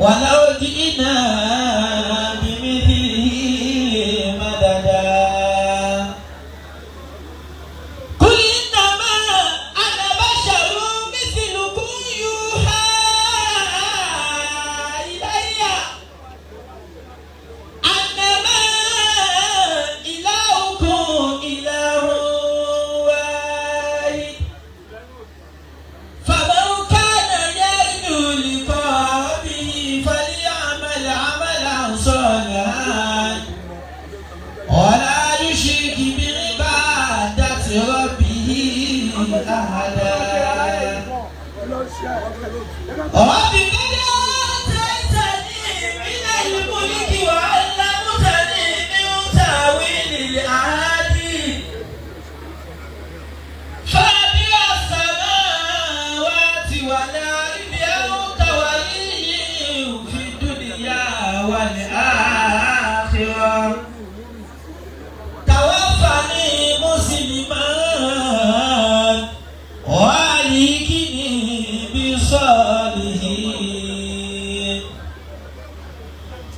ولو جئنا بمثله مددا. قل إنما أنا بشر مثلكم يوحى إلي أنما إلهكم إله واحد، فمن كان يرجو لقاء ربه فليعمل عملا صالحا ولا يشرك بعبادة ربه أحدا. رب قد آتيتني من الملك وعلمتني من تأويل الأحاديث، فاطر السماوات والأرض، أنت وليي في الدنيا والآخرة، توفني مسلما وألحقني بالصالحين.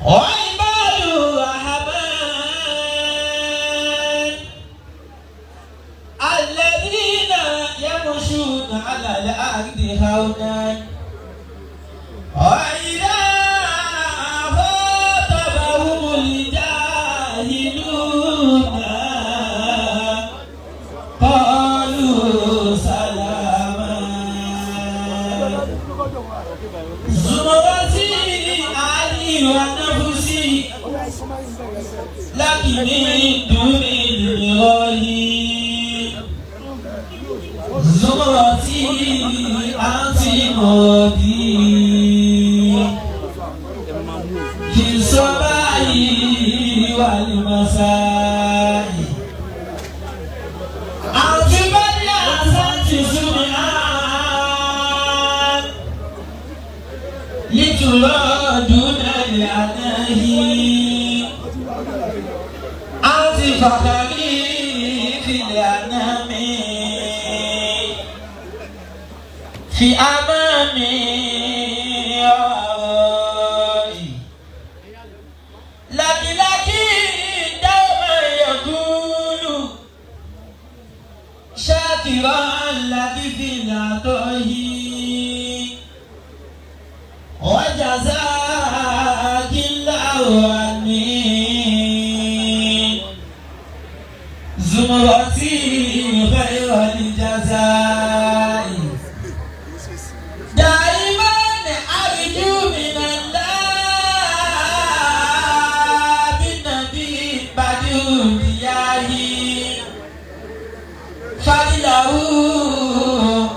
وعباد الرحمن الذين يمشون على الأرض هونا وإذا خاطبهم الجاهلون قالوا سلاما. زمرتي أهلي ونفسي لك من دون المراهي، زمرتي أنت مرادي في الصباح والمساء، أنت بدي أحسنت سمعان لترى دون الأناهي، أنت فخري في الأنام في أمامي وورائي، لكن لكن دوما يقول شاكرا لك في العطاء وجزاك الله عني زمرتي خير الجزاء. دائما أرجو من الله بالنبي بدر دياه فضله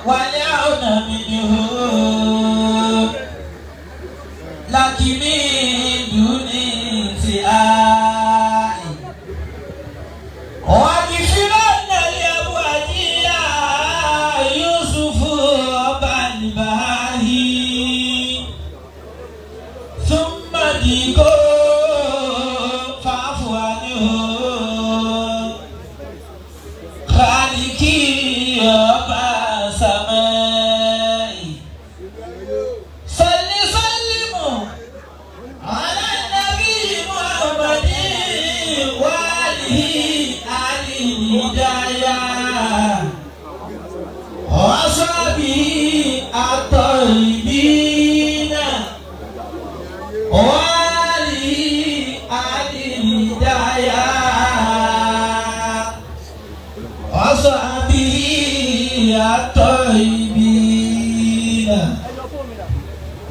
والعون منه لك من دون انتهاء، واغفرن لأبواتي يوسف رب البهائم، ثم ديكو فاعف عنه خالقي رب السماء. صل سلموا على النبي محمد وآله آل الهداية وأصحابه الطيبين وآله آل الهداية وأصحابه الطيبين.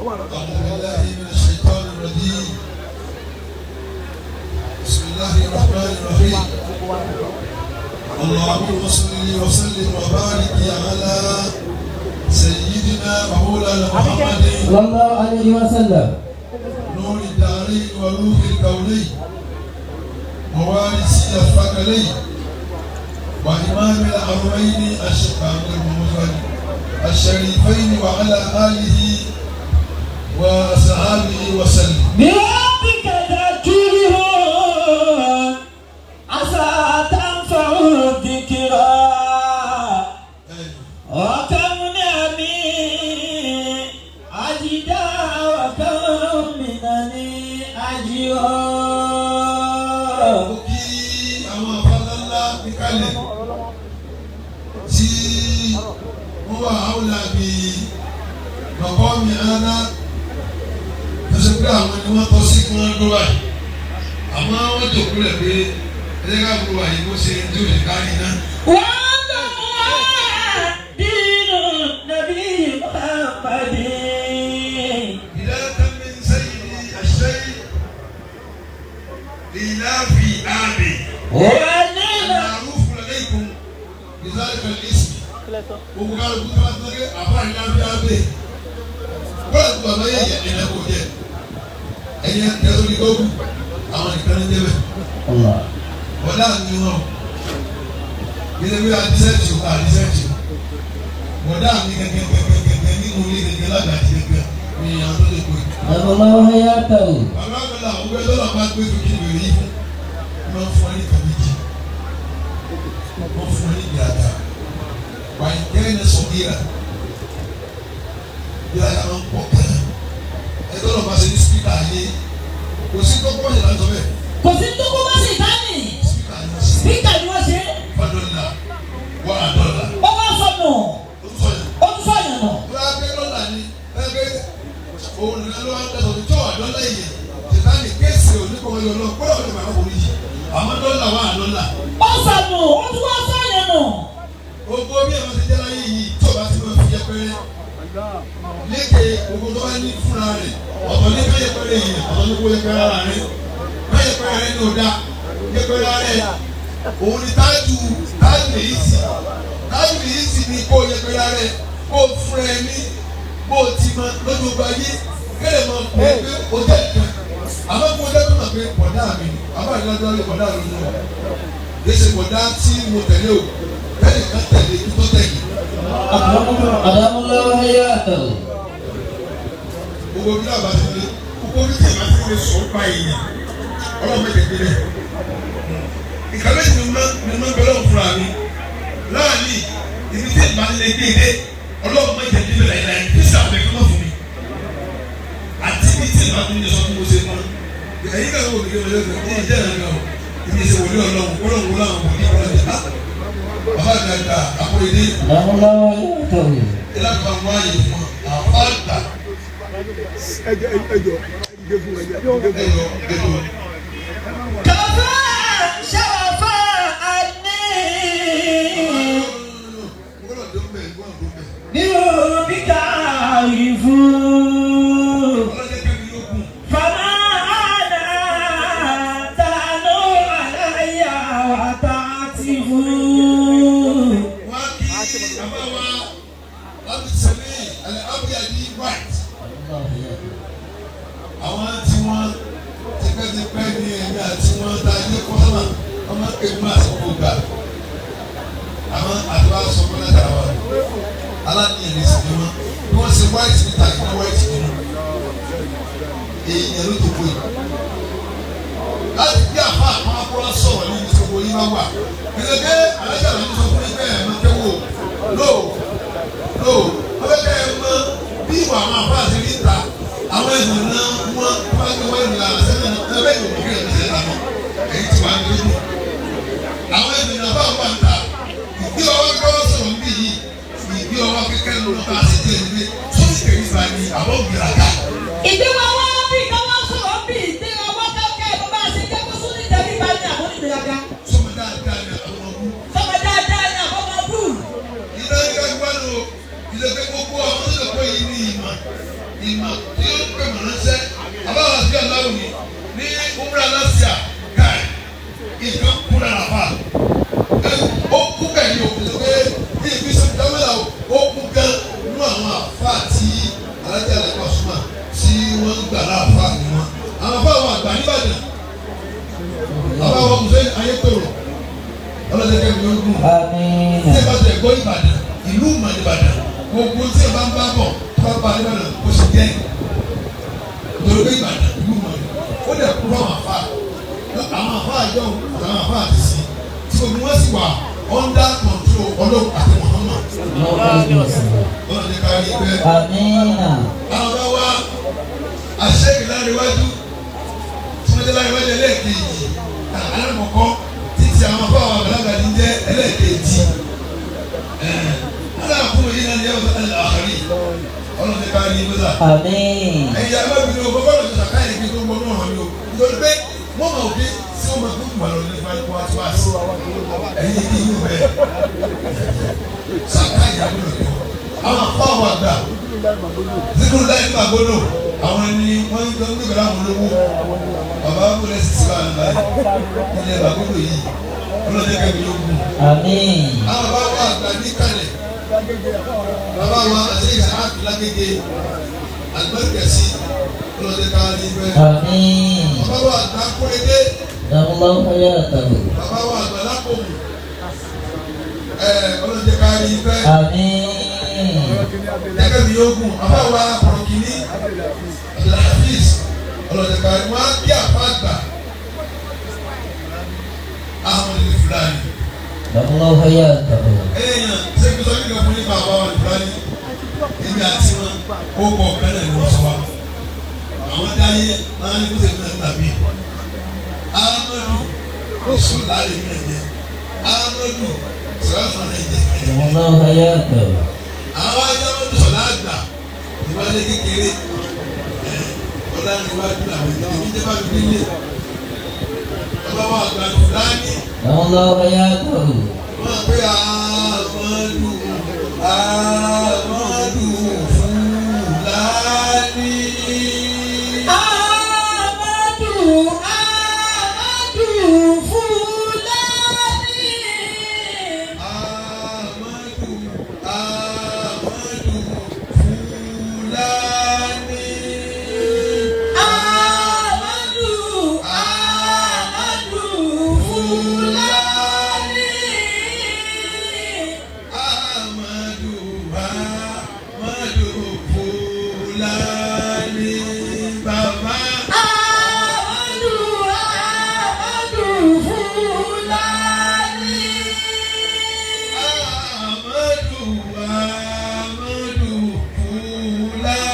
أعوذ بالله من الشيطان الرجيم. بسم الله الرحمن الرحيم. اللهم صل وسلم وبارك على سيدنا مولانا محمد صلى الله عليه وسلم. نور الدارين وروح الكونين ووارث الثقلين وإمام الحرمين الشريفين وعلى آله وأصحابه وسلم. بربك ذكرهم عسى تنفع الذكرى، وكم نعمي عجدا وكم tí wọ́n wà áwùlà bíi bàbá mi áná tó ṣe pé àwọn ni wọ́n tọ́ sí kí wọ́n dúró báyìí àmọ́ wọ́n jòkó lẹ̀ pé ẹ̀jẹ̀ ká burú àyè kó ṣe ní òye kárí iná. دين النبي محمد بداية من سيدي الشيخ إيلاف آبي ونعم المعروف لديكم بذلك الاسم. Gbogbo kálukú tó bá tó ké àbá ìlànà abẹ wọ́n ti bàbá yẹ yẹ ẹ̀yẹ kò jẹ ẹ̀yẹ tẹ̀sán ní gbogbo àwọn nìkan ní jẹ́bẹ̀ الله wọ́n dà ní wọn yẹlẹ bí adisẹ́tì o adisẹ́tì o wọ́n dà ní gẹ́gẹ́gẹ́gẹ́gẹ́ nínú ilé gẹ́gẹ́ lágbàdì gẹ́gẹ́ ní àwọn tó lè kó yìí. أدام الله حياته Bàbá mi là ọgbẹ́ lọ́la bá gbé tó kí ni wèrè yìí fún mi máa ń fún ọ ní kàméjì wọ́n fún ọ ní ìgbéraga wà ní kẹ́hìn ní sọ̀gíra ìgbéraga máa ń pọ̀ kàn ẹ tọ́lọ̀ bá ṣe ní spíkà yé kò sí kọ́kọ́ yẹn láti sọ bẹ́ẹ̀. Kò sí tó kó bá sì dání Spíkà ni wọ́n ṣe spíkà ni wọ́n ṣe fadọ́là wà á dọ́là ó wá sọnù ó tún sọ yẹn. ó tún sọyàn nù. Tó bá gbé dọ́là ni bá gbé òun nìkan ló wá ń dẹ́sọ̀ tó wà dọ́là yìí ṣètàlì kéèsì oníkọ̀ọ́yọ̀ lọ kó lọ́wọ́ ní bàbá wòlíì yìí àmọ́ dọ́là wà á dọ́là. Ó sọnù ó tún wá sọyàn nù. Gbogbo bí àwọn ti jẹ́ láyé yìí tó bá ti máa fi yẹpẹrẹ lékè gbogbo tó bá ní fúnra rẹ̀ ọ̀tọ̀ ní ká yẹpẹrẹ yìí ọ̀tọ̀ ní kó yẹpẹrẹ ara rẹ̀ ká yẹpẹrẹ rẹ̀ ní ọ̀dà yẹpẹrẹ ara rẹ̀ òun ni tájù tájù lèyí sí tájù lèyí sí ni kó yẹpẹrẹ ara rẹ̀ kó fúnra ẹ ní bó ti mọ lójú ọgbà yé kẹlẹ mọ pé pé o jẹ nǹkan àmọ́ kó o jẹ́ tó mọ̀ pé bọ̀dá mi ni àbá ìdájọ́ lè bọ̀dá mi nù yéṣe bọ̀dá tí mo tẹ̀lé o bẹ́ẹ̀ kan tẹ̀lé tó tẹ̀lé. أدام الله حياته Gbogbo bí àbá ti lé gbogbo bí tí ìbá ti lè sọ pa èèyàn ọlọ́run mẹ́jẹ gbélé. Ìka méjì ni mo máa ń bẹ lọ́wọ́ fúnra mi láàánì ibi tí ìbá lè gbé dé ọlọ́run mẹ́jẹ gbélé láìláì tí sàbẹ̀ kí wọ́n fún mi. Àti ibi tí ìbá ti lè sọ fún mo ṣe mọ́. Ẹ̀yin kan wò mí kí wọ́n lè ní ìjẹ́ ìrìnàjò ibi ìṣe wòlíì ọlọ́run ọlọ́run wọlé àwọn wòlíì ọlọ́run bàbá àgbàgbà àkóyèdè أدام الله حياته ìlànà àwọn àyè fún àwọn àgbà Ẹjọ ẹjọ ẹjọ fún ẹjọ ẹjọ fún. ẹyọ ẹyọ. كفى شرفا أني بك عارف فما أنا تعنو علي وتعتف Àwọn tí wọ́n tipẹ́tipẹ́ ní ẹ̀mí àti wọ́n ta ilé kọ́sọ́mà wọ́n máa ń pè mú àsìkò gbà. Àwọn àdúrà sọ fún ẹ̀dá wa aláníyàn ní sinmi wọn bí wọ́n ṣe white níta kí wọ́n white nínú. Èèyàn ló tó kó yìí. Láti bí àfa àwọn akọ́rọ́ sọ̀rọ̀ ní ibi tí gbogbo yín bá wà. Gbèsè alájà ló ń sọ fún ẹgbẹ́ ẹ̀ máa kẹ́wò. Lóò lóò wọ́n fẹ́ kẹ́ ẹ mọ bí ìwà àwọn àfa àti níta àwọn èèyàn náà wọ́n bá gbé wọ́n ìlú àṣẹ náà ẹgbẹ́ ìwọ̀n kí ẹ̀ ṣe lànà èyí tí wàá ní lójú. Àwọn èèyàn náà bá wà ń ta ìgbé ọwọ́ gbọ́dọ̀ sọ̀rọ̀ níbí yìí ìgbé ọwọ́ kékeré ló bá ṣe dé ìwé sórí kẹrìsà ni àwọn ògbìràgà. Ìgbéwà wá bí káwá sọ̀rọ̀ bí ìgbéwà wá kẹ́kẹ́ bó bá ṣe jẹ́ kó sún ní ìtẹríba ní àwọn onígbèraga. Sọmọ dáadáa ni àwọn ọmọ Sọmọ dáadáa ní àwọn ọmọ búù. Iná ń gbàgbọ́ lò ìlẹ̀kẹ̀ gbogbo àwọn tó lè kọ́ yìí ní ìmọ̀ ìmọ̀ tí ó ń pè mọ̀ ránṣẹ́ àbáwá sí aláwọ̀ ni ní umra lásìá káì nǹkan kú lára fà ó kú bẹ́ẹ̀ ni òkú pé bí ibi sọ dáwọ́lá ó kú gan nínú àwọn àfa tí alájà alájà súnmọ́ tí wọ́n ń gbà láàfà ni wọn àwọn afá àwọn àgbà nìbàdàn àbáwọ̀ mùsùlùmí ayétòrò ọlọ́dẹ kẹ́mi ló ń gùn Àmín. tí ẹ bá tẹ gbọ́ Ìbàdàn ìlú ìmọ̀ Ìbàdàn gbogbo tí ẹ bá ń bá bọ̀ tó bá bá Ìbàdàn kò sì jẹ́ nítorí pé Ìbàdàn ìlú ìmọ̀ ó dẹ̀ kú àwọn àfa àwọn àfa àjọ àtàwọn àfa àti sí tí gbogbo wọn sì wà under control Ọlọ́run àti Muhammad Ọlọ́run ní ká rí bẹ́ẹ̀. Àmín. Àwọn bá wá àṣẹ́kì láríwájú tí wọ́n jẹ́ láríwájú ẹlẹ́ẹ̀kejì alákọ̀ọ́kọ́ títí àwọn afọ àwọn àgbàlagbà ní jẹ́ ẹlẹ́ẹ̀kejì Àmín. Ẹ̀yin alábìnrin o, bọ́bá lọ́jọ́ sàká yẹn kí n tó wọnú ọ̀rọ̀ mi o. Nítorí pé wọ́n mọ̀ pé tí wọ́n máa tó wà lọ nípa ikú wá tó wá sí. Ẹ̀yin kí inú bẹ̀ sàká ìyàwó lọ. Àwọn afọ àwọn àgbà zikiru láyé nípa gbọ́dọ̀ àwọn ẹni wọ́n ń gbé gbé àwọn olówó. Bàbá wọlé sisi wà láyé ilẹ̀ bàgbọ́dọ̀ yìí ọlọ́dẹ kẹ́mi ló gùn. Àmín. Àwọn bàbá wa àgbà ní kalẹ̀. Bàbá wa àti ìsàkì lágége àgbẹ̀kẹ̀sí ọlọ́dẹ kárí bẹ́ẹ̀. Àmín. Bàbá wa àgbà kúrẹ́dé. Allahu hayatahu. Bàbá wa àgbà lápòmù. Ọlọ́dẹ kárí bẹ́ẹ̀. Àmín. Gẹ́gẹ́ bí ogun, bàbá wa kọ̀rọ̀kìnní Abdulhafiz ọlọ́dẹ kárí wọn á bí àfa àgbà. Ahmed Fulani. Allahu hayatahu. Èèyàn ṣé kí n sọ kí n kàn fún nípa àbá wa Fulani. Èmi àti wọn ó kọ̀ ọ̀kan náà ni wọ́n sọ wa. Àwọn dáyé máa ń ní kó sèmi náà tàbí. Amadu Sùláre mi náà jẹ. Amadu Sọ̀rọ̀fà náà jẹ. Allahu hayatahu. Àwọn ajáwọ́dù sọ̀lá àgbà ìwádìí kékeré ọ̀la níwájú làwọn ìdílé mi jẹ́ bá mi délé. Bàbá wa àgbà Fúlàní Allahu hayatahu. wọ́n pé Amadu Amadu Fúlàní. Amadu Amadu Fulani. Amadu Amadu Fúlàní. Amadu Amadu Fulani. Amadu Amadu Fúlàní bàbá. Amadu Amadu Fulani. Amadu Amadu Fúlàní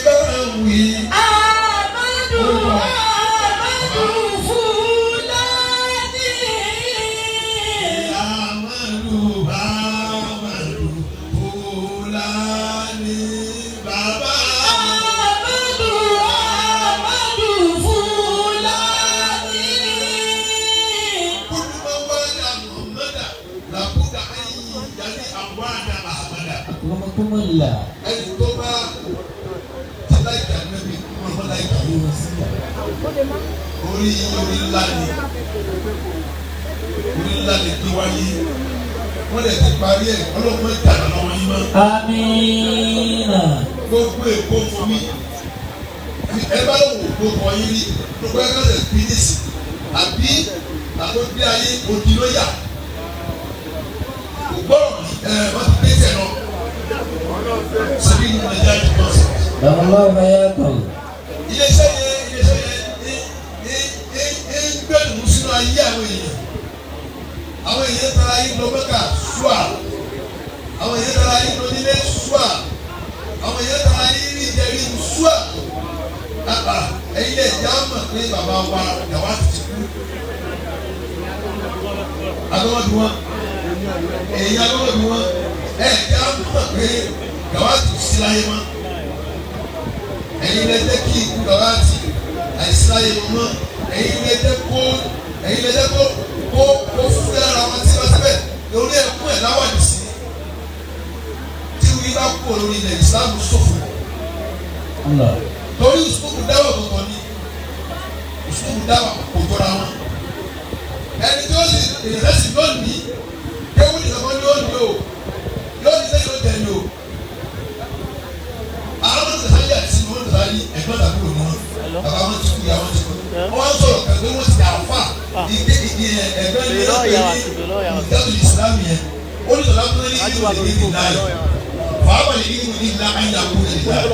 báwí. Amadu Amadu Fulani. Amadu Amadu Fúlàní bàbá. Amadu Amadu Fulani. Kullu man wala Muhammada làbúdà ayé yàrá àwàdà Ahmada. Akramakumullah. Ẹni tó bá ti láìka níbi wọn bá láìka yóò sí. Orí orí ńlá ni orí ńlá ni kí wáyé. Wọ́n lè ti parí ẹ̀ ọlọ́pàá ìtàlá lọ́wọ́ yín mọ́. Amina. Gbogbo èkó fún mi. Ẹ bá lọ́wọ́ òkú kọ yín rí. Gbogbo ẹ kọ́sẹ̀ pínísì àbí àtọ́gbé ayé òdì ló yà. Kò gbọ́rọ̀ ẹ wọ́n ti pèsè lọ. Síbí ní Nàìjíríà ti bọ̀ sí. Allahu hayatahu. Iléeṣẹ́ yẹn iléeṣẹ́ yẹn ní ní ní ń gbẹ̀dùn sínú ayé àwọn èèyàn. Àwọn èèyàn tara yín lọ Mẹ́kà ṣùà. Àwọn èèyàn tara yín lọ nílé ṣùà. Àwọn èèyàn tara yín rí jẹrí ṣùà. Àbà ẹ̀yin lè já mọ̀ pé bàbá wa yàwá ti kú. Agbọ́dọ̀ wọn. Èyí agbọ́dọ̀ wọn. Ẹ̀ já mọ̀ pé yàwá ti sí láyé mọ́. Ẹ̀yin lè jẹ́ kí ikú bàbá àti àìsíláyé mọ́. Ẹ̀yin lè jẹ́ kó ẹ̀yin lè jẹ́ kó kó kó fúnra ara wọn síbẹ̀síbẹ̀ lórí ẹ̀kún ẹ̀ láwàdì sí. Tí wí bá kú lórí ilẹ̀ ìsìlámù ṣòfò. Allah. Torí ìsìlámù dáwà kọ̀ọ̀kan ni ìsìlámù dáwà kò jọra wọn. Ẹni tí ó sì ìrẹsì lónìí kéwù nìkan ni ó ní o lónìí sẹ́yìn ó jẹ ní o. Àwọn ọmọ tẹ̀sán àti wọn tẹ̀sán yìí ẹ̀gbọ́n tàbí òun wọn bàbá wọn ti kú ìyá wọn ti kú. Wọ́n wá ń sọ̀rọ̀ kẹ̀kẹ́ wọ́n ti àfà ìgbé ìgbé ẹ̀gbẹ́ ní ẹ̀gbẹ́ ní ìdájọ́ ìsìlámù yẹn. Ó ní sọ̀rọ̀ ní ìlú ìlú ìlú láàyè. Fàámà ní ìlú ìlú ìlú ayé àkú ìlú láàyè.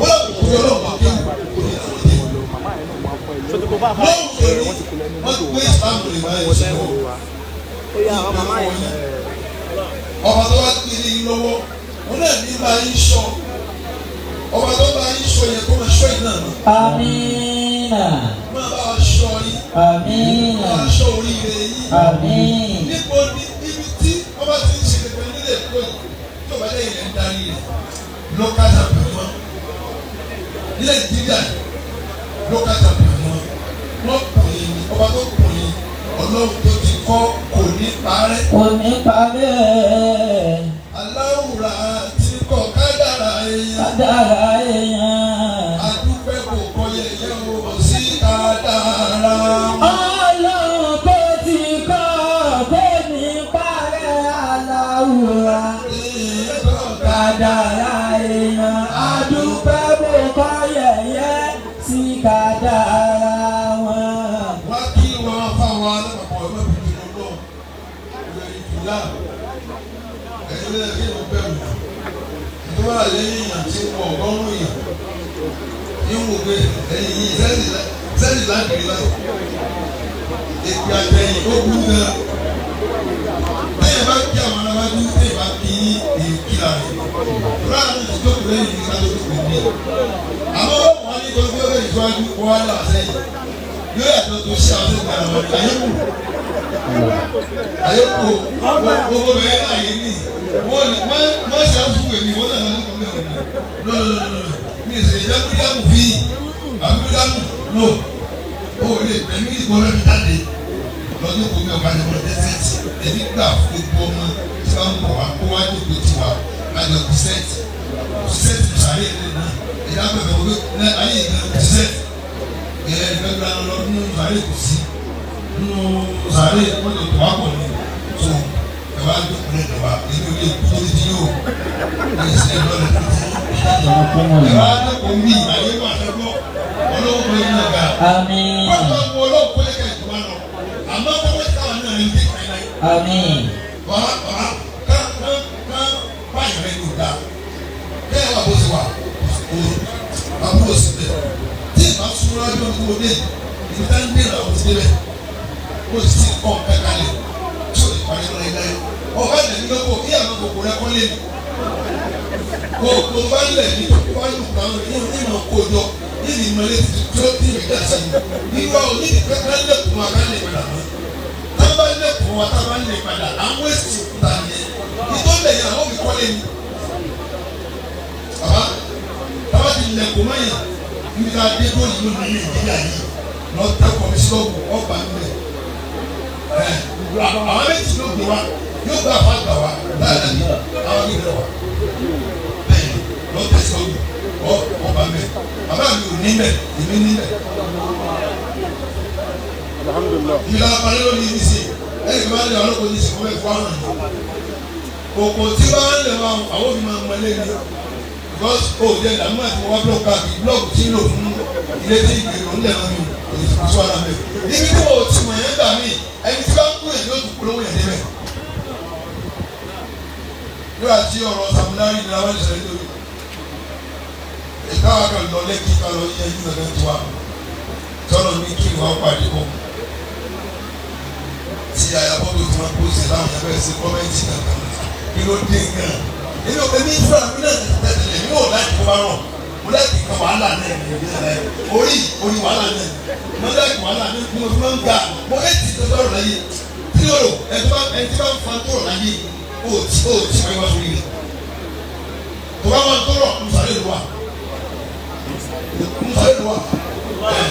Wọ́n kò yọ lọ́wọ́ kéwù kò ní àwọn kéwù. Wọ́n gbé ìsìlámù lè máa ń ṣe wọ́n. Ọba tó wá kiri lọ́wọ́, wọn náà ní bá yín sọ. Ọba tó bá yín sọ yẹn kó máa sọ yìí náà. Amina. Máa bá wa sọ yín, Amina. máa sọ oríire yín. Àmín. Níbo ni ibi tí ọba ti ń ṣe pẹpẹ nílé Èkó yìí tí ọba lẹ́yìn rẹ̀ ń darí rẹ̀ local champion wọn. Ní Nàìjíríà, local champion wọn, wọ́n kùn yín ní ọba tó kùn yín. Ọlọ́run tó ti kọ́ kò ní parẹ́. Kò ní parẹ́. Aláwùrà ti kọ́ kádàrá èèyàn. Kádàrá èèyàn. Adúpẹ́ kò kọ́ yẹyẹ o sí kádàrá. Ọlọ́run tó ti kọ́ kò ní parẹ́, aláwùrà. Kádàrá èèyàn, adúpẹ́ bó kọ́ yẹ̀yẹ́ sí kádàrá wọn. Wá kí wọn fáwọn alápapọ̀ ẹgbẹ́ tuntun lọ́wọ́ ìròyìn ìfìlà ẹ̀yìn lẹ́yìn kí wọ́n bẹ̀rù tó wà lẹ́yìn èèyàn tí wọ́n ọgọ́rùn-ún èèyàn ní wò pé ẹ̀yìn yìí sẹ́ẹ̀lì lágbèrè báyìí, èpè àtẹ̀yìn ó burú gan. Lẹ́yìn bá kí àwọn aláwájú, lẹ́yìn bá kí èyí kíra rẹ̀ láàrin ìjókòó lẹ́yìn ní ká tó kù ní. Àmọ́ wọ́n ní kó gbé ìtọ́jú wọ́n á là sẹ́yìn yóò yàtọ̀ tó ṣe àwọn ìgbà àwọn àyẹ̀kù àyẹ̀kù gbogbo bẹ́ẹ̀ náà yé ní wọ́n ní wọ́n ṣe àfúwò èmi wọ́n náà lọ́dún kan mẹ́rin lọ́lọ́lọ́lọ́ mi ìṣe ìjẹ́ bíríàmù fi àbíríàmù no ó lè pẹ̀lú ìgbọ́ rẹ̀ mi jáde lọ́dún kò mí ọ̀gá ni wọ́n dé sẹ́ẹ̀tì. Èmi gbà gbogbo ọmọ tí wọ́n ń bọ̀ wá kó wá jókòó tiwa lájọ bí sẹ́ẹ̀tì sẹ́ẹ̀tì sàárè náà ẹ̀dá pẹ̀lú ayé ìgbà sẹ́ẹ̀tì ẹ̀ ìgbàgbọ́ lọ nínú sàárè kò sí nínú sàárè wọ́n lè tó wá pọ̀ ní so ẹ̀ wá jókòó lẹ́dọ̀ wá èmi ò lè kú tó ti yóò ẹ̀ ṣe lọ́lẹ̀ tó ti ẹ̀ wá jókòó mí ayé wà lọ́gbọ́ ọlọ́wọ́ bọ̀ yín ọ̀gá. Àmín. Wọ́n tó wọ ọlọ́wọ́ kọ́lẹ́kẹ̀ tó wá lọ àmọ́ kọ́kọ́ táwọn náà ń dé káyọ̀. Àmín. Wà wà ká ká ká báyìí rẹ̀ ló dáa bẹ́ẹ̀ wà bó ti wà o àbúrò sí bẹ́ẹ̀ tí ìbá súnmọ́ lọ́jọ́ ní wo dé ìdí tá ń gbé ìràwọ̀ ti débẹ̀ ó sì ti kọ́ nǹkan kalẹ̀ tí ò lè parí lọ́rẹ́ láyé ọba ilẹ̀ ní lọ́kọ̀ kí àwọn kòkò rẹ kọ́ lé mi kòkò bá lẹ̀ ní kòkò bá lù kàn ní ìmọ̀ kó jọ ní ìmọ̀lẹ́ tí ó ti rí dà sí i ìwà òní kankan lẹ́kùn wa ká lè padà mọ́ tábà lẹ́kùn wa tábà lè padà àwọn èsì òkúta yẹn ìtọ́lẹ̀ yẹn àwọn òbí kọ́ lé mi baba tábà ti lẹ̀kùn mọ́ yẹn níbi tá a dé tó yìí lónìí Nàìjíríà yìí lọ tẹ kọmísọ́ọ̀bù ọgbà nílẹ̀ ẹ àwọn méjì ló gbé wa yóò gbé àfa gbà wa láàrin àwọn yìí rẹ wa bẹ́ẹ̀ lọ tẹ sọ́ọ̀bù ọgbà mẹ bàbá mi ò ní mẹ èmi ní mẹ. Ìlà abalẹ̀ lónìí ní sè ẹ̀yìn bá lè ọlọ́kọ̀ ní sè wọ́n fẹ́ fún àwọn yìí kòkò tí bá ń lè wa àwọn òbí máa ń mọlé ni because o jẹ ìdààmú àti wọn blọọkù káàkiri blọọkù tí ń lò fún ilé tí ìgbèrò ń lẹ̀ lọ́nà òṣìṣẹ́ ara mi ibi tí o ti mọ̀ yẹn gbà mí ẹni tí bá ń kú yẹn yóò tún polówó yẹn débẹ̀. Nígbà tí ọ̀rọ̀ sàmúlárì ní àwọn ìṣẹ̀lẹ̀ lórí ìkáwá kan lọ lẹ́kí ká lọ yẹ ẹjú kankan tiwa tọ́lọ̀ ní kí ìwà pàdé kọ́ tí àyàbọ̀ tó ti máa kó sí láwọn yẹn bẹ̀rẹ̀ sí kọ́mẹ́ǹtì kankan kí ló dé gan èmi ò èmi fúnra mi náà tẹ̀lé èmi ò láti kó bá rọ̀ mo láti kan wàhálà náà ní ìbí náà orí orí wàhálà náà mo láti wàhálà náà mo fi máa ń ga mo ètì tó tọrọ láyé tí o rò ẹni tí bá ń fa tọrọ láyé o tí o tí wọ́n wá sórí rẹ̀ tó bá wọn tọrọ nùsàlẹ̀ ló wà nùsàlẹ̀ ló wà ẹ̀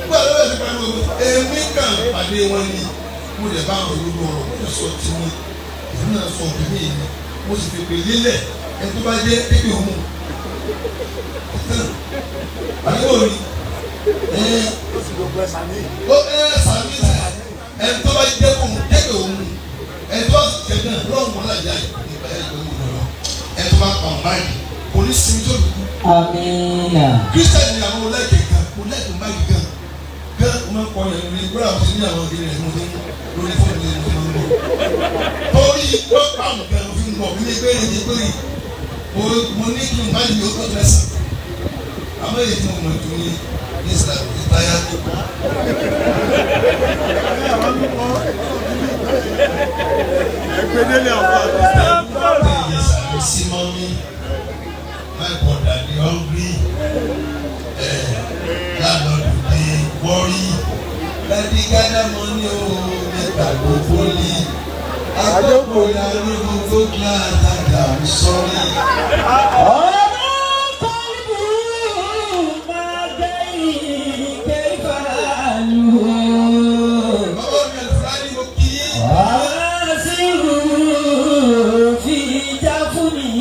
gbọ́dọ̀ lọ́wọ́ ẹ̀sìn pẹ̀lú èmi kàn pàdé wọn ni mo lè bá àwọn olódò ọ̀rọ̀ mo lè sọ tiwọn èmi náà sọ òbí mi mo sì fèpè lélẹ̀ ẹni tó bá jẹ́ pépè òun àdúgbò mi ó ẹ sàmì ẹni tó bá jẹ́ kó pépè òun ẹni tó bá jẹ́ náà lọ́wọ́ wọn láyà ìgbà yà ìgbà òun lọ ẹni tó bá pa òun báyìí kò ní sinmi tó dùn. Àmín. Kírísítẹ̀nì ni àwọn ọlẹ́kẹ̀ gan kò lẹ́kùn báyìí gan gan mo máa ń kọ́ yẹn lórí gbọ́dọ̀ àwọn ti ní àwọn ìdílé rẹ̀ mo ti ń lórí fóònù mi mo ti ń bọ̀ torí wọ́n pa àwọn gan mo fi ń bọ̀ mi ní gbére ní gbére mo ní kí n bá yìí ó tó tẹ̀sán àmọ́ èyí tí mo mọ̀ jù ní ìtayà tó kọ́. Ẹgbẹ́dẹ́lẹ̀ ọ̀pá Yes, I see mommy. My brother dey hungry. Landlord dey worry. Daddy gather money o, make I go poly. Akoko ya no go go class and I'm sorry. Ọ̀rọ̀ kọ́lùbù. وسره في جفنه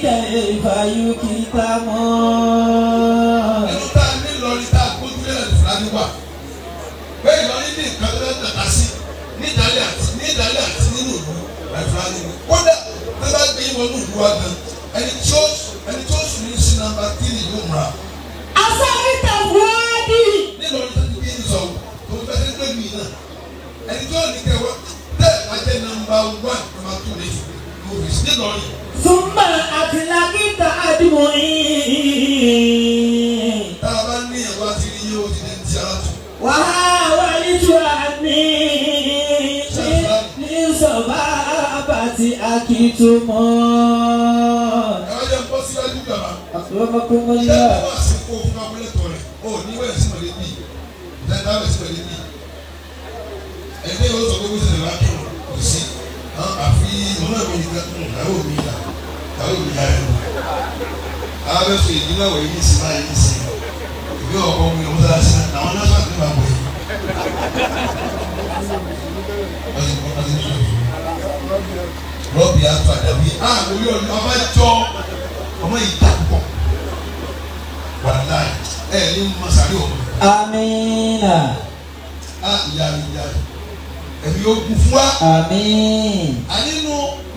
كيف يكتم. Nínú tá a ní lọrí tá a kójú lẹ́nà tó fúlàní wà bẹ́ẹ̀ Ìlọrin ní nǹkan tó lẹ́nu tàkà sí ní ìdálẹ́ àti nínú ìlú àìfúlàní ni. Kódà tó bá gbé wọnú ìlú wa gan, ẹni tí ó sùn ní sí number 3 yóò múra. أسرت فؤادي. Nílọrin tó ti gbé ní sọ̀rọ̀ tó ń fẹsẹ̀ gbé mi náà, ẹni tí ó ní kẹwàá tẹ́ ẹ̀ bá jẹ́ number 1, number 2 lè fi nílọrin. ثم أطلقت أدمعي. Tá a bá ní ẹ̀rọ àti rí yóò ti di ti ara tù. وحاولت أني لصبابة أكتم. Ẹ wá jẹ́ ń bọ́ síwájú gbàgbà. أكرمكم Ṣé الله. wọ́n sì kó fún abúlẹ̀tọ̀ rẹ̀? Ó ní wẹ́ẹ̀ sí mọ̀lẹ́bí. Ìdájọ́ wẹ̀ sí mọ̀lẹ́bí. Ẹgbẹ́ yóò sọ pé kó sì lè wá kírun kò sí. Àfi ọmọ mi nìkan tó ń ìyàwó mi yà ìyàwó mi yà ẹnu. Àwọn abẹ́ sọ ìdí náà wọ̀ yìí ní sinmi báyìí ní sinmi. Ìwé ọkọ mi ò mọ́tàlá sí náà àwọn náà sọ̀rọ̀ nípa wọ̀ yìí. Wọ́n ti sọ rọ́bì àtọ̀ àdàbí. Àwọn yóò ní ọba jọ ọmọ yìí dà púpọ̀ wàláì ẹ ní masari ọmọ. آمين. A ìyá rẹ ìyá rẹ ẹ̀mí yóò kú fún wa. آمين. À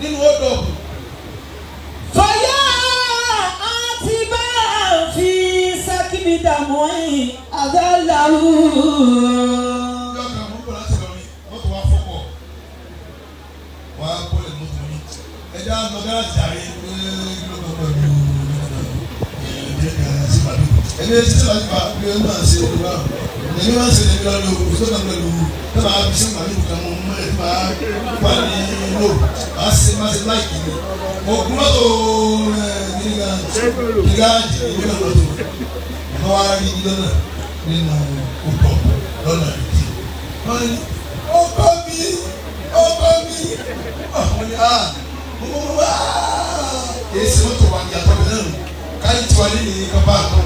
nínú ọdọ. فيا عاتبا في سكب دمعي أذله. Yọ kan mú bọ̀ láti lọrin mọ́tò wa fọ́kọ̀ wà á bọ́lẹ̀ mọ́tò mi ẹja lọ gáràjì àárẹ̀ ẹ ló kọ́ pẹ̀lú ẹni tí wàá gba bí ẹ máa ṣe ìlú wa ẹni máa ṣe ìlú wa ní o kò sọ́kàn pẹ̀lú ẹ máa fi sí màálù kan mọ́ mọ́ ẹ máa wà ní lò máa ṣe máa ṣe láìkì ni mo kú mọ́tò ẹ nígbà gáràjì ní mọ́tò mo wá rí lọ́nà nínú ọkọ̀ lọ́nà ìdí wọ́n ní ọkọ mi ọkọ mi wọ́n ní ah mo wá kìí ṣe mọ́tò wa ìyàtọ̀ mi náà nù káyì tí wà nínú yìí kan bá a kọ́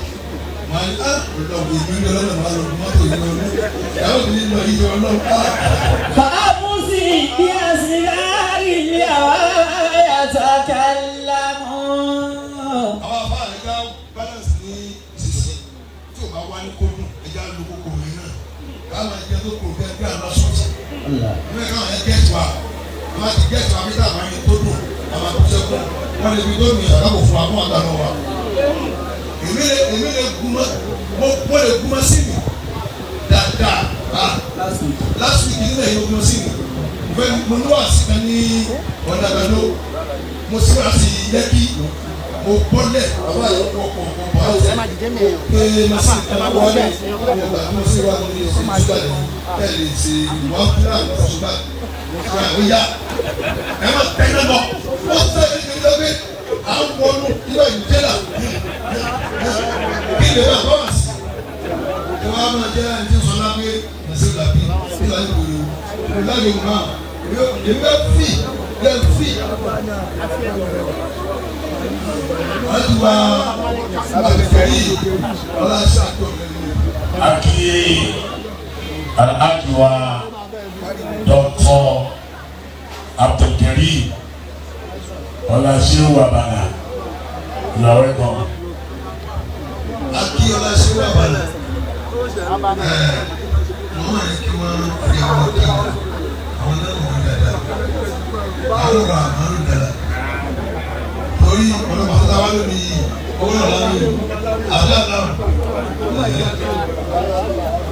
wọ́n ní ah olùdókòwò ìlú ní ọlọ́nà wà lọ mọ́tò yìí lọ ìyàwó mi lọ yìí ọlọ́run ah. فأبصي بأسرار الهوى يتكلم. Àwọn afá rẹ̀ ká balance ní sísè tí o bá wá ní kódùn ẹja lu kókò yìí náà káwọn ẹjẹ tó kò bí ẹgbẹ́ àlọ́ sọ́ọ̀tì. Ìwé káwọn ẹ gẹ́tù wa àwọn ti gẹ́tù wa bí táwọn ẹni tó dùn àwọn àtúnṣe kù wọ́n lè fi tó mi àkàkọ̀ fún wa fún àgbà lọ wa. Èmi lè gúnmọ́ mo lè gúnmọ́ sí mi dáadáa. Ah, Last week. last week nílẹ̀ yìí ó gúnmọ́ sí mi. Mo fẹ́ mo ní wàásù kan ní ọ̀nà àgbàdo mo sì wá sí Lẹ́kì mo bọ́lẹ̀ bàbá yìí wọ ọkọ̀ ọkọ̀ pé màsí wọlé ọgbà mo sì wá ní ìṣúgbà ẹ lè ṣe ìwà fúlàní ṣùgbà ó yá ẹ má tẹ́lẹ̀ bọ̀ ó sẹ́yìn ní ìdílé à ń wọnú ilé ìjẹ́lá kí lè bá bọ́ sí. Ẹ wá máa jẹ́ ẹni tí ń sọ lápé màsí làbí nígbà tí kò yẹ o lágbè wò máa èmi bẹ fi bẹ fi wọ́n ti wá àgbẹ̀kẹ̀rí ọlá ṣáàtọ̀ Aki Alhaji wa Dr. Abdulkareem Ọláṣẹ́wò Abala, you are welcome. Akí ọlá ṣẹ́wó àbàlà ẹ̀ wọ́n rẹ̀ kí wọ́n fi àwọn kí àwọn náà wọ́n dáadáa àwọn rà àwọn dáadáa torí ọlọ́pàá tó dáwà lónìí yìí owó náà lánàá àbí àdáhùn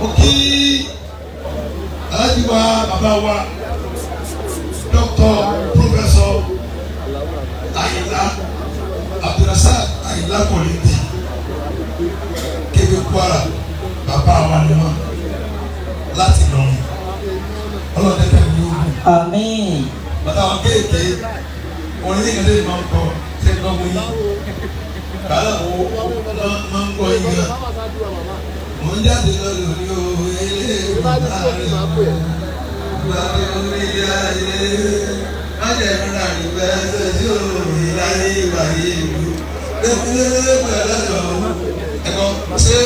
ó kí alájí wa bàbá wa Dr. Professor Ayinla Abdulrasaq Ayinla Kollington Kébé Kwara, bàbá wa ni wọn láti lọrin ọlọ́dẹ tẹ̀lé ní ogun. Àmín. Bàtà wọn kéèké orin ní ìkàtẹ́ ìmọ̀ ń kọ ṣé ń lọ́wọ́ yín bàálà wo máa ń kọ yín gan. Mò ń jáde lọ lórí o ilé ìgbàlè ìgbàlè orí ayé májè ìrìnà ìgbà ẹsẹ̀ sí òòrùn láyé ìgbà yìí ìlú lẹ́kúnlẹ́lẹ́ pẹ̀lú ẹ̀kọ́ ṣé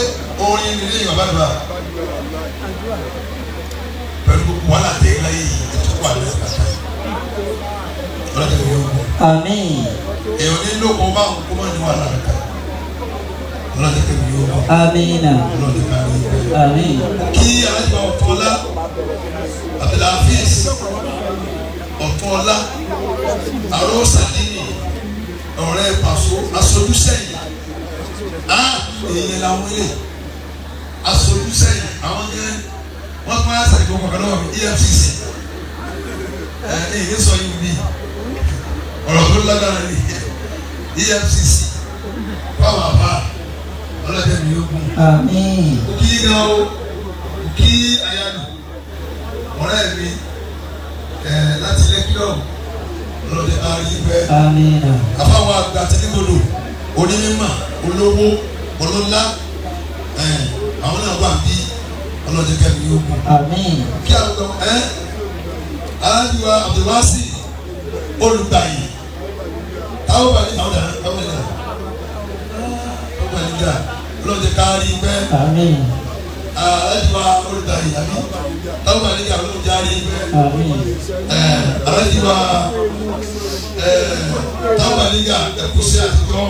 orin nílé ìgbà bá dùn pẹ̀lú gbogbo wàhálà tẹ̀ láyé yìí ẹ̀tọ́ wà lẹ́sẹ̀ kàtà yìí. Ọlọ́dẹ mi yóò gùn. Àmín. Èèyàn ní lóko báwọn kó má ní wàhálà kankan. Ọlọ́dẹ mi yóò gùn. Àmín. Ọlọ́dẹ ká rí i. Àmín. Kí alájọ Ọ̀túnọlá Abdulhafiz Ọ̀túnọlá Àròsàdínì ọ̀rẹ́ Pàṣọ aṣojú sẹ́yìn á èèyàn làwọn ilé aṣojú sẹ́yìn àwọn yẹn wọ́n tún wá sàdìgbò kọ̀ọ̀kan lọ́wọ́ mi EFCC ẹ ẹ sọ yìí bí ọ̀rọ̀ tó lágbára ní EFCC fáwọn àbá ọlọ́dẹ mi yóò gùn. Àmín. Kí gan o, kí ayálu ọ̀rẹ́ mi ẹ̀ láti lẹ́kílọ̀ lọ́dẹ àárín bẹ́ẹ̀. Àmín. Àfáwọn àgbà tí nígbòdò onímọ̀ olówó ọlọ́lá ẹ̀ àwọn náà wà bí ọlọ́dẹ kẹ́mi yóò gùn. Àmín. Kí àwọn ẹ̀ aláàbíwá Abdulwasi olùgbàyè táwọn bá ní àwọn dàrá táwọn dàrá táwọn bá ní dàrá ọlọ́dẹ kárí bẹ́ẹ̀. Àmín. Aláàbíwá olùgbàyè àbí táwọn bá ní dàrá ọlọ́dẹ kárí bẹ́ẹ̀. Àmín. Aláàbíwá táwọn bá ní dàrá ẹkúsí àtijọ́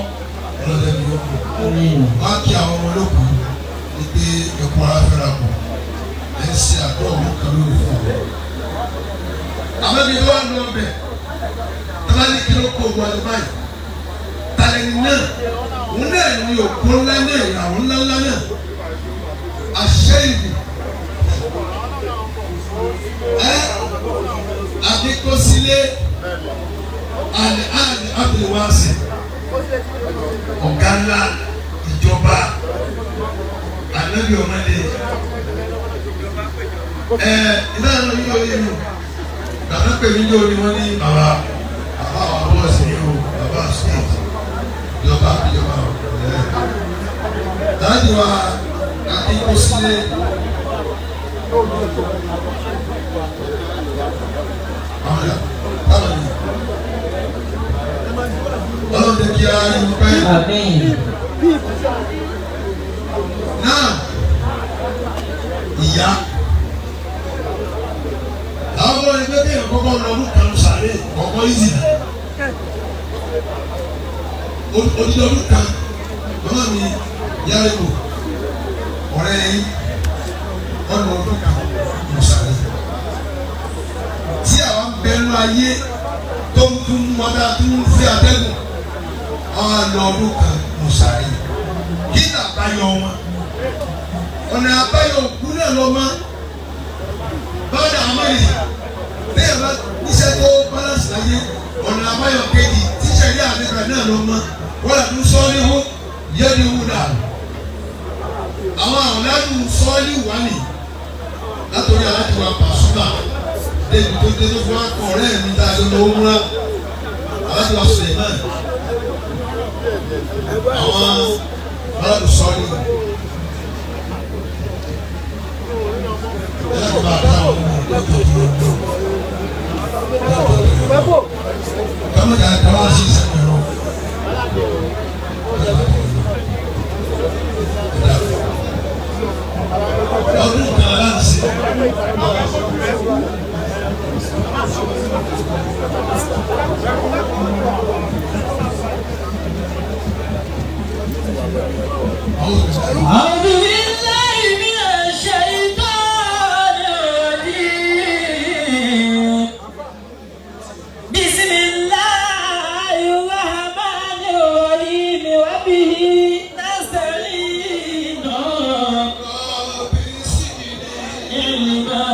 ọlọ́dẹ mi yóò kú. Àmín. Wọ́n á kí àwọn ọmọ olókùn ní pé ẹkún ara fẹ́ra kù ẹ̀ ń ṣe àdó ọ̀hún kan lórí fún ọ. Àwọn ibi tó wà lọ bẹ̀ tọ́lá ní kí ló kó ogun àti báyìí talẹ́ni náà òun náà ní òkú ńlá náà ìràwọ̀ ńlá ńlá náà àṣẹ ìlú ẹ akíkọ́sílẹ̀ àlẹ́ àlẹ́ abdulwasi ọ̀gá ńlá ìjọba ànábì ọmọdé ẹ ìlànà yóò yé mi bàbá pè mí lórí wọn ní bàbá bàbá àwọn bọ́ọ̀sì ní o bàbá street ìjọba ìjọba ẹ dájú wa akíkọ́sílẹ̀ àwọn yà táwọn yìí ọlọ́run jẹ́ kí a rí i pẹ́. Àmín. Náà ìyá àwọn ọmọ ẹgbẹ́ kéèyàn kọ́kọ́ lọ ọdún kan sàré kọ́kọ́ ìzì odidi ọdún kan màmá mi yára ìbò ọ̀rẹ́ yín ọ̀nà ọdún kan lọ sàré tí àwọn bẹnu ayé tó ń tún mọ́tà tó ń fi àtẹ́gùn àwọn àlọ́ ọdún kan lọ sàré kí ni àbáyọ wọn ọ̀nà àbáyọ òkú náà lọ mọ́ báwọn àmọ́ yìí bẹ́ẹ̀ bá níṣẹ́ tó balance láyé ọ̀nà àbáyọ kejì tíṣẹ̀ ní àmẹ́ta náà lọ mọ́ wọ́n là tún sọ́ọ́lì hó yẹ́nì hù dà àwọn àwòládùn sọ́ọ́lì wà ní látòrí aláàtúwà pàṣúmà débi tó dé tó fún wa kọ ọ̀rẹ́ mi tá a jọ lọ múra aláàtúwà Suleiman àwọn aláàtú sọ́ọ́lì kama da kama shi sẹ́nu ọdún kan láti ṣe. أعوذ بالله من الشيطان الرجيم. بسم الله الرحمن الرحيم وبه نستعين علما.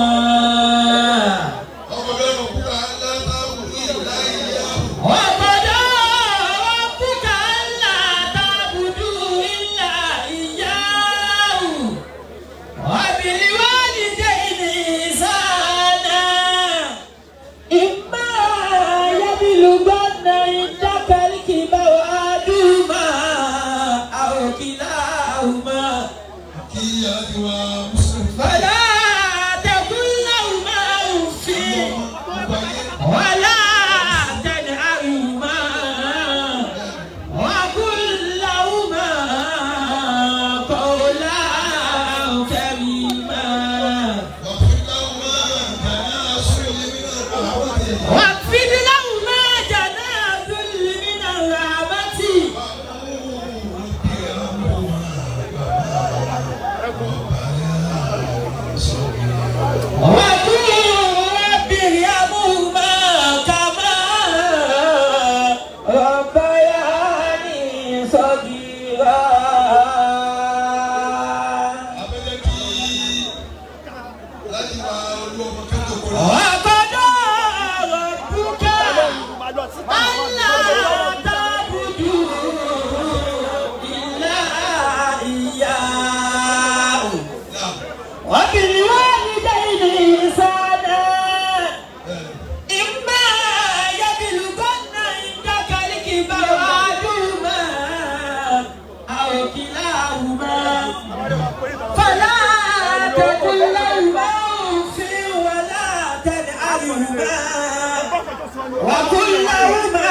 وقل لهما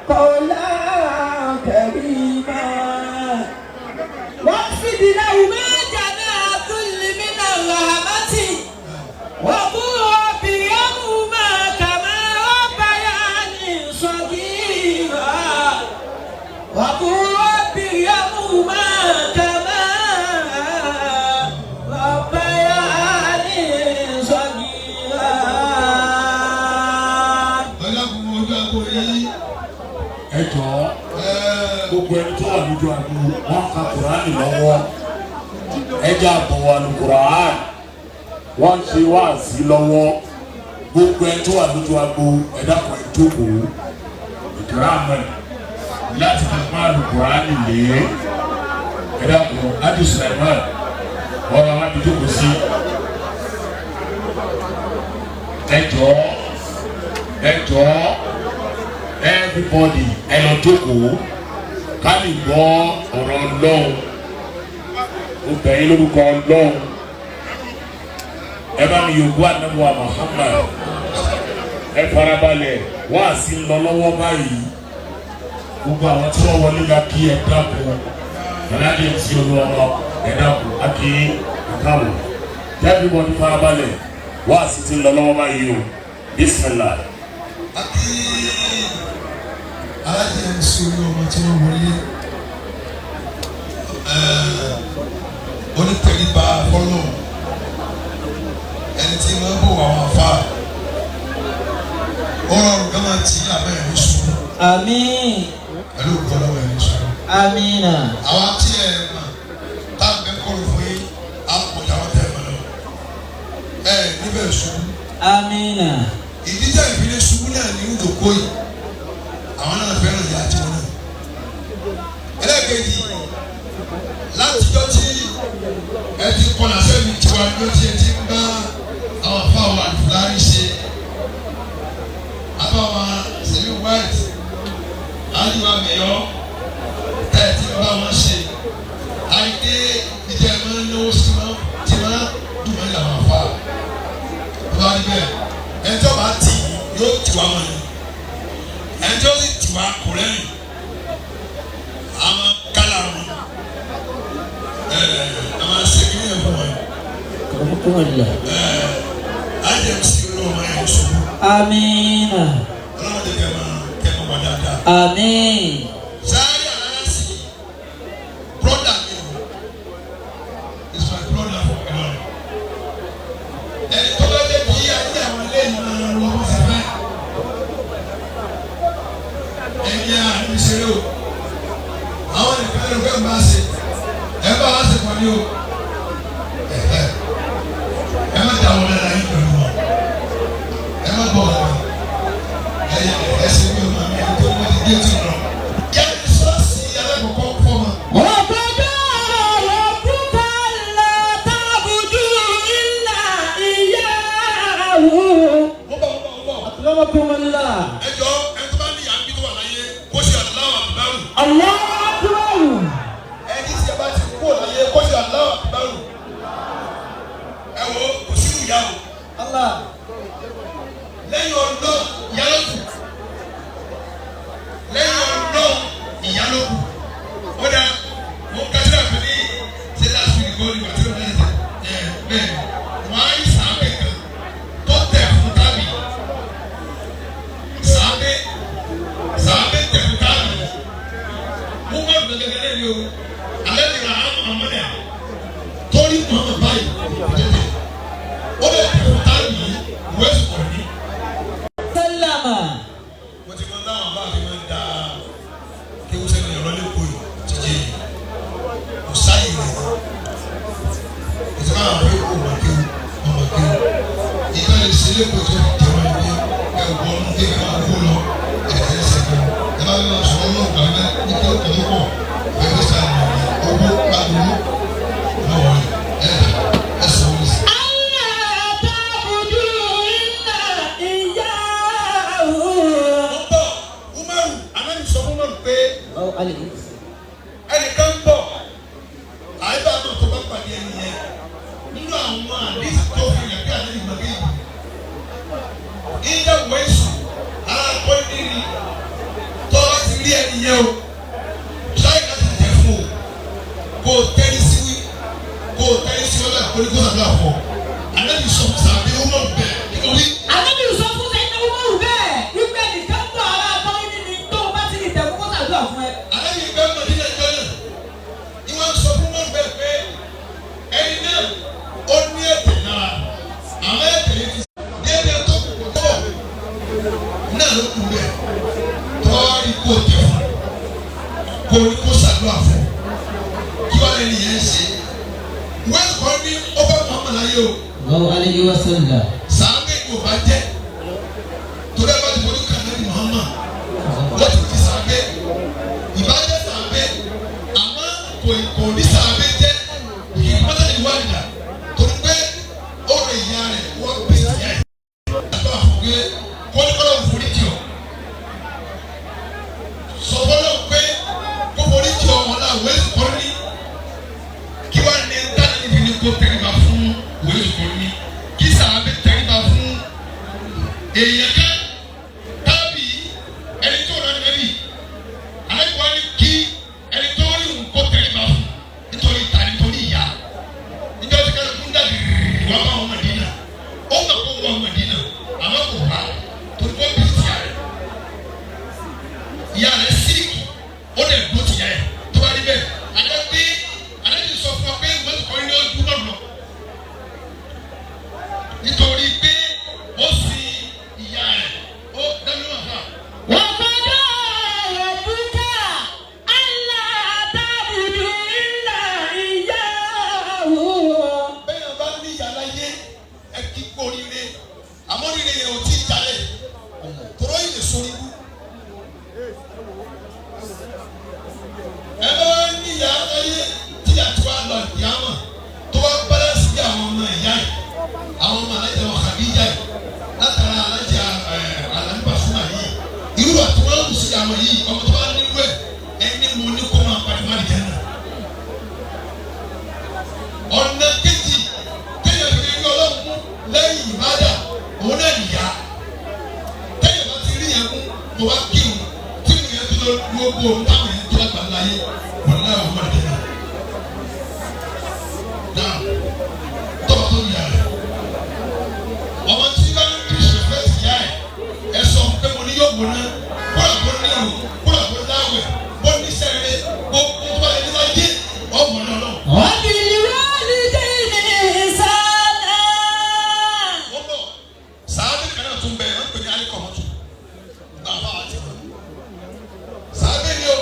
قولا كريما واخفض لهما جناح الذل من الرحمة وقل رب ارحمهما كما ربياني صغيرا وقل رب ارحمهما كما ربياني صغيرا. Ọlọ́kùnrin ojú àgbo yìí. Ẹ jọ̀ọ́, gbogbo ẹni tó wà lójú àgbo, wọn ka Kùránì lọ́wọ́. Ẹ jẹ́ àbọ̀wọ̀ àlùkùránì. Wọ́n ń ṣe wáàsí lọ́wọ́. Gbogbo ẹni tó wà lójú àgbo, ẹ dákun, ẹ jókòó. Ìkìrámù ẹ láti fi pọ́n àlùkùránì lé. Ẹ dákun, Adi Sulaiman, ọ̀rọ̀ àwọn àbí jókòó sí. Ẹ jọ̀ọ́, ẹ jọ̀ọ́, everybody, ẹ lọ jókòó ká lè gbọ́ ọ̀rọ̀ Ọlọ́run. Ó bẹ̀ yín lórúkọ Ọlọ́run. Ẹ bá mi yòókù ànábọ̀ Muhammad. Ẹ farabalẹ̀, wáàsí ń lọ lọ́wọ́ báyìí. Gbogbo àwọn tí wọ́n wọlé la kí. Ẹ dákun, aláàjì tí olúwa, ẹ dákun, a kì í káwọ̀. Everybody farabalẹ̀, wáàsí ti ń lọ lọ́wọ́ báyìí o. Bismillah. Àti alájẹ MC Olúọmọ tí wọ́n wọlé, onítẹ̀ríba fọlọ́, ẹni tí wọ́n bò àwọn afá, ó rọrùn ká máa tì í àbẹ́ ẹ̀rí ṣubú. Àmín. Pẹ̀lú ògbọ́lọ́wọ́ ẹ̀rí ṣubú. Àmín. Àwa tí ẹ mọ̀ tá a bẹ kọ́rọ̀ fún yín, á pọ̀ jà wọ́n tẹ̀ mọ̀ lọ ẹ níbẹ̀ ṣubú. Àmín. Ìdíjà ìfilẹ̀ ṣubú náà ní ìjòkó yìí, àwọn náà fẹ́ràn ìyá tiwọn náà. Ẹlẹ́ẹ̀kejì, látijọ́ tí ẹ ti kọlà sẹ́mi tiwa ló ti ẹ ti ń bá àwọn afáwọn àlùfáàrí ṣe, afáwọn sẹ́mi white àdìwà mẹ́yọ́ tẹ́ ẹ ti ń bá wọn ṣe, àìdé ìjẹ́ ẹ máa ń náwó sí máa ti máa dùn mọ́ ìlànà afá tó bá rí bẹ́ẹ̀. Ẹni tó bá tì yóò tì wá mọ́ ni, ẹni tó sì tì wá kò rẹ́rìn àwọn kálá wọn, àwọn segin yẹn fún wọn. Kọ́mọkọ́mọlá. Ajẹ́ sí olóòmọ yẹn ṣubú. Àmín. Ọlọ́run jẹ́ kẹ́ máa wà dáadáa. Àmín. Sáré àlàyé sí brother mi o, is my brother from Ìlọrin. Ẹni tó bá jẹ́ kí ayé àwọn eléyìí máa lọ wọ́n sì fẹ́. Ẹ̀yin àmì ṣeré o, àwọn nìkan ló fẹ́ máa ṣe, ẹ bá wá ṣe pọ̀ ní o. Ẹ má dà wọn lára yín pẹ̀lú wọn, ẹ má bọ̀ wọn. Ẹ ẹ ṣe bí ọmọ mi tó wọ́n ti dé tì lọ. Yẹ́n sọ́ọ̀sì alákọ̀ọ́kọ́ fọ́ ma. وقضى ربك ألا تعبدوا إلا إياه. Ó bọ̀, ó bọ̀, ó bọ̀. أكرمكم الله. Ẹ jọ, ẹni tó bá ní ìyá ń bí tó wà láyé, kó ṣe Allahu Akbar. الله أكبر. Ẹni tí ẹ bá ti kú láyé, kó ṣe Allahu Akbar. Ẹ wo, kò sí ìyá o. الله. Lẹ́yìn ọ̀dọ́, ìyá ló kù. Lẹ́yìn ọ̀dọ́, ìyá ló kù. Ó dà, mo ń kájú àpè ní ṣe last week kọ́ ni wàtí ó bẹ̀rẹ̀ ẹ̀ bẹ́ẹ̀ wọ́n á yí sàábẹ̀ kan tó tẹ̀ fún tábì. Sàábẹ̀ tẹ̀ fún tábì. Mo má dùn gẹ́gẹ́ ní o. Alẹ́ ní ra àwọn ọmọdé torí Muhammad báyìí tètè ó lè tẹ̀ fún tábì yìí ìwé sùkọ̀ ní. سلم. Mo ti mọ táwọn bá fi máa ń da kéwú sẹ́nu ẹ̀rọ lẹ́kọ̀ọ́ yìí jíjẹ yìí, kò sáyè rẹ̀. Ìjọba àwọn afẹ́ kó ọmọ kéwú, ọmọ kéwú ìgbà lè ṣe lẹ́kọ̀ọ́ tó fi jẹun ẹni ẹ wọ ọdún kéwú máa kó lọ ẹ̀ ẹ̀ sẹ̀kọ̀ ẹ bá lọ sọ ọlọ́run gbàgbé ní kéwú kọ̀ tó pọ̀ ẹ fẹ́ sàn owó gbàgbó lọ́wọ́ ẹ ẹ sọ wọlé sí. ألا تعبدوا إلا إياه. Ó bọ̀, Umaru anabi sọ fún Umaru pé أو عليه. ẹnìkan ń bọ̀, àyíká àmọ́ tó bá pàdé ẹni yẹn nínú àwọn àdéhùn tó fi hàn pé àdéhùn ìgbàgbé yìí ìyá wẹ́sì. nìyẹn o. Ṣáì láti tẹ̀ fún o. Kó o tẹ́rí sí wí. Kó o tẹ́rí sí ọjà kó ní kó sàdúrà fún ọ. Ànábì sọ fún sàbí ó mọ̀ bẹ́ẹ̀ kí ló wí. Ànábì sọ fún Sẹ́yìn Umaru bẹ́ẹ̀ wípé nìkan bọ̀ ara tọ́rí nínú tó o bá ti lè tẹ̀ fún kó ṣàdúrà fún ẹ. Ànábì bẹ́ẹ̀ mọ̀ nílẹ̀ ìjọ náà. Ìwọ́n sọ fún mọ̀ bẹ́ẹ̀ pé ẹni náà ó ní ẹ̀tẹ̀ náà. Àmọ́ ẹ̀tẹ̀ yìí ti déédéé tó kù kò tó náà ló kù bẹ́ẹ̀. Tọ́ọ̀rì kò tẹ̀ fún kò ní kó ṣàdúrà fún kí wàá lẹ́nu yẹn ṣe. Wọ́n kọ́ ní ọba Muhammad ayé o. Allahu alayhi wa sallam. Sàábẹ̀ kò bá jẹ́ torí ẹ bá ti fojú kan lẹ́nu Muhammad wọ́n ti fi sàábẹ̀ ìbájẹ́ sàábẹ̀ àmọ́ kò ní sàábẹ̀ jẹ́ ìpátá ìwádìí torí pé ó rẹ̀ ìyá rẹ̀ wọ́n bí ìyá ẹ̀ àtọ́ àfọ̀gẹ́ kọ́nikọ́lọ́ forí jì ọ́ sọfọ́lọ́ pé kó forí jì ọ́ wọn náà wẹ́ẹ́ kọ́ ní kí wàá ní tánà níbi ní kó tẹríba fún wẹ́ẹ́ kọ́ ní kí sàábẹ̀ tẹríba fún èèyàn kan tábì ẹni tó rà nẹ́bì aláìwá ní kí ẹni tó rí nǹkó tẹríba fún nítorí ta nítorí ìyá níjọ́ tí kálukú ń dàbí wà bá wọn Mádínà ó mà kó wọn Mádínà àmọ́ kò wá torí kó bí tìyà rẹ̀ ìyá rẹ̀ síìkì ó dẹ̀ gbó tìyà rẹ̀ tó bá rí bẹ́ẹ̀ àdé pé àdé ti sọ fún wa pé wọ́n ti kọ́ ilé ọdún náà lọ nítorí pé ó sin ìyá rẹ̀ ó dáná wà fà. وقضى ربك ألا تعبدوا إلا إياه. Bẹ́ẹ̀ bá ní ìyá láyé ẹ kí kú oríire àmọ́ oríire yẹn ò tí ì jalè tọ́rọ yìí lè sórí wú. Ẹ bá ní ìyá láyé tí àti wá lọ ìyá mọ̀ tó wá bálánsì bí àwọn ọmọ ìyá yìí àwọn ọmọ alájà wọn Khadija yìí látara alájà alánibàfúnà yìí irú àti wọn kù sí àwọn yìí ọmọ tó bá nílùú ẹ ẹni mo ní kó máa padà má lè jẹ náà. Ọ̀nà kejì téèyàn fi rí ọlọ́run mú lẹ́yìn ìbádà òun náà nìyá téèyàn bá ti rí yẹn mú kó wá kírun tí ìrìn yẹn tó lọ gbogbo ohun táwọn yẹn tó lágbà láyé wọn náà wọn máa dẹ́nà náà tọ́ba tó yà rẹ̀ ọmọ tí bá ń bí ṣẹfẹ́ sí yá ẹ̀ ẹ sọ pé mo ní yóò wò ná kóra kó ní ìrù kóra kó láwẹ̀ bó ní sẹ́rẹ̀ gbogbo tó bá yẹ ní láyé ọmọ náà lọ. وبالوالدين إحسانا. Wọ́n bọ̀ sàábì kan náà tún bẹ̀ wọ́n pè ní alikọ̀mọ́tò bàbá àti wọn. Sàábì ni o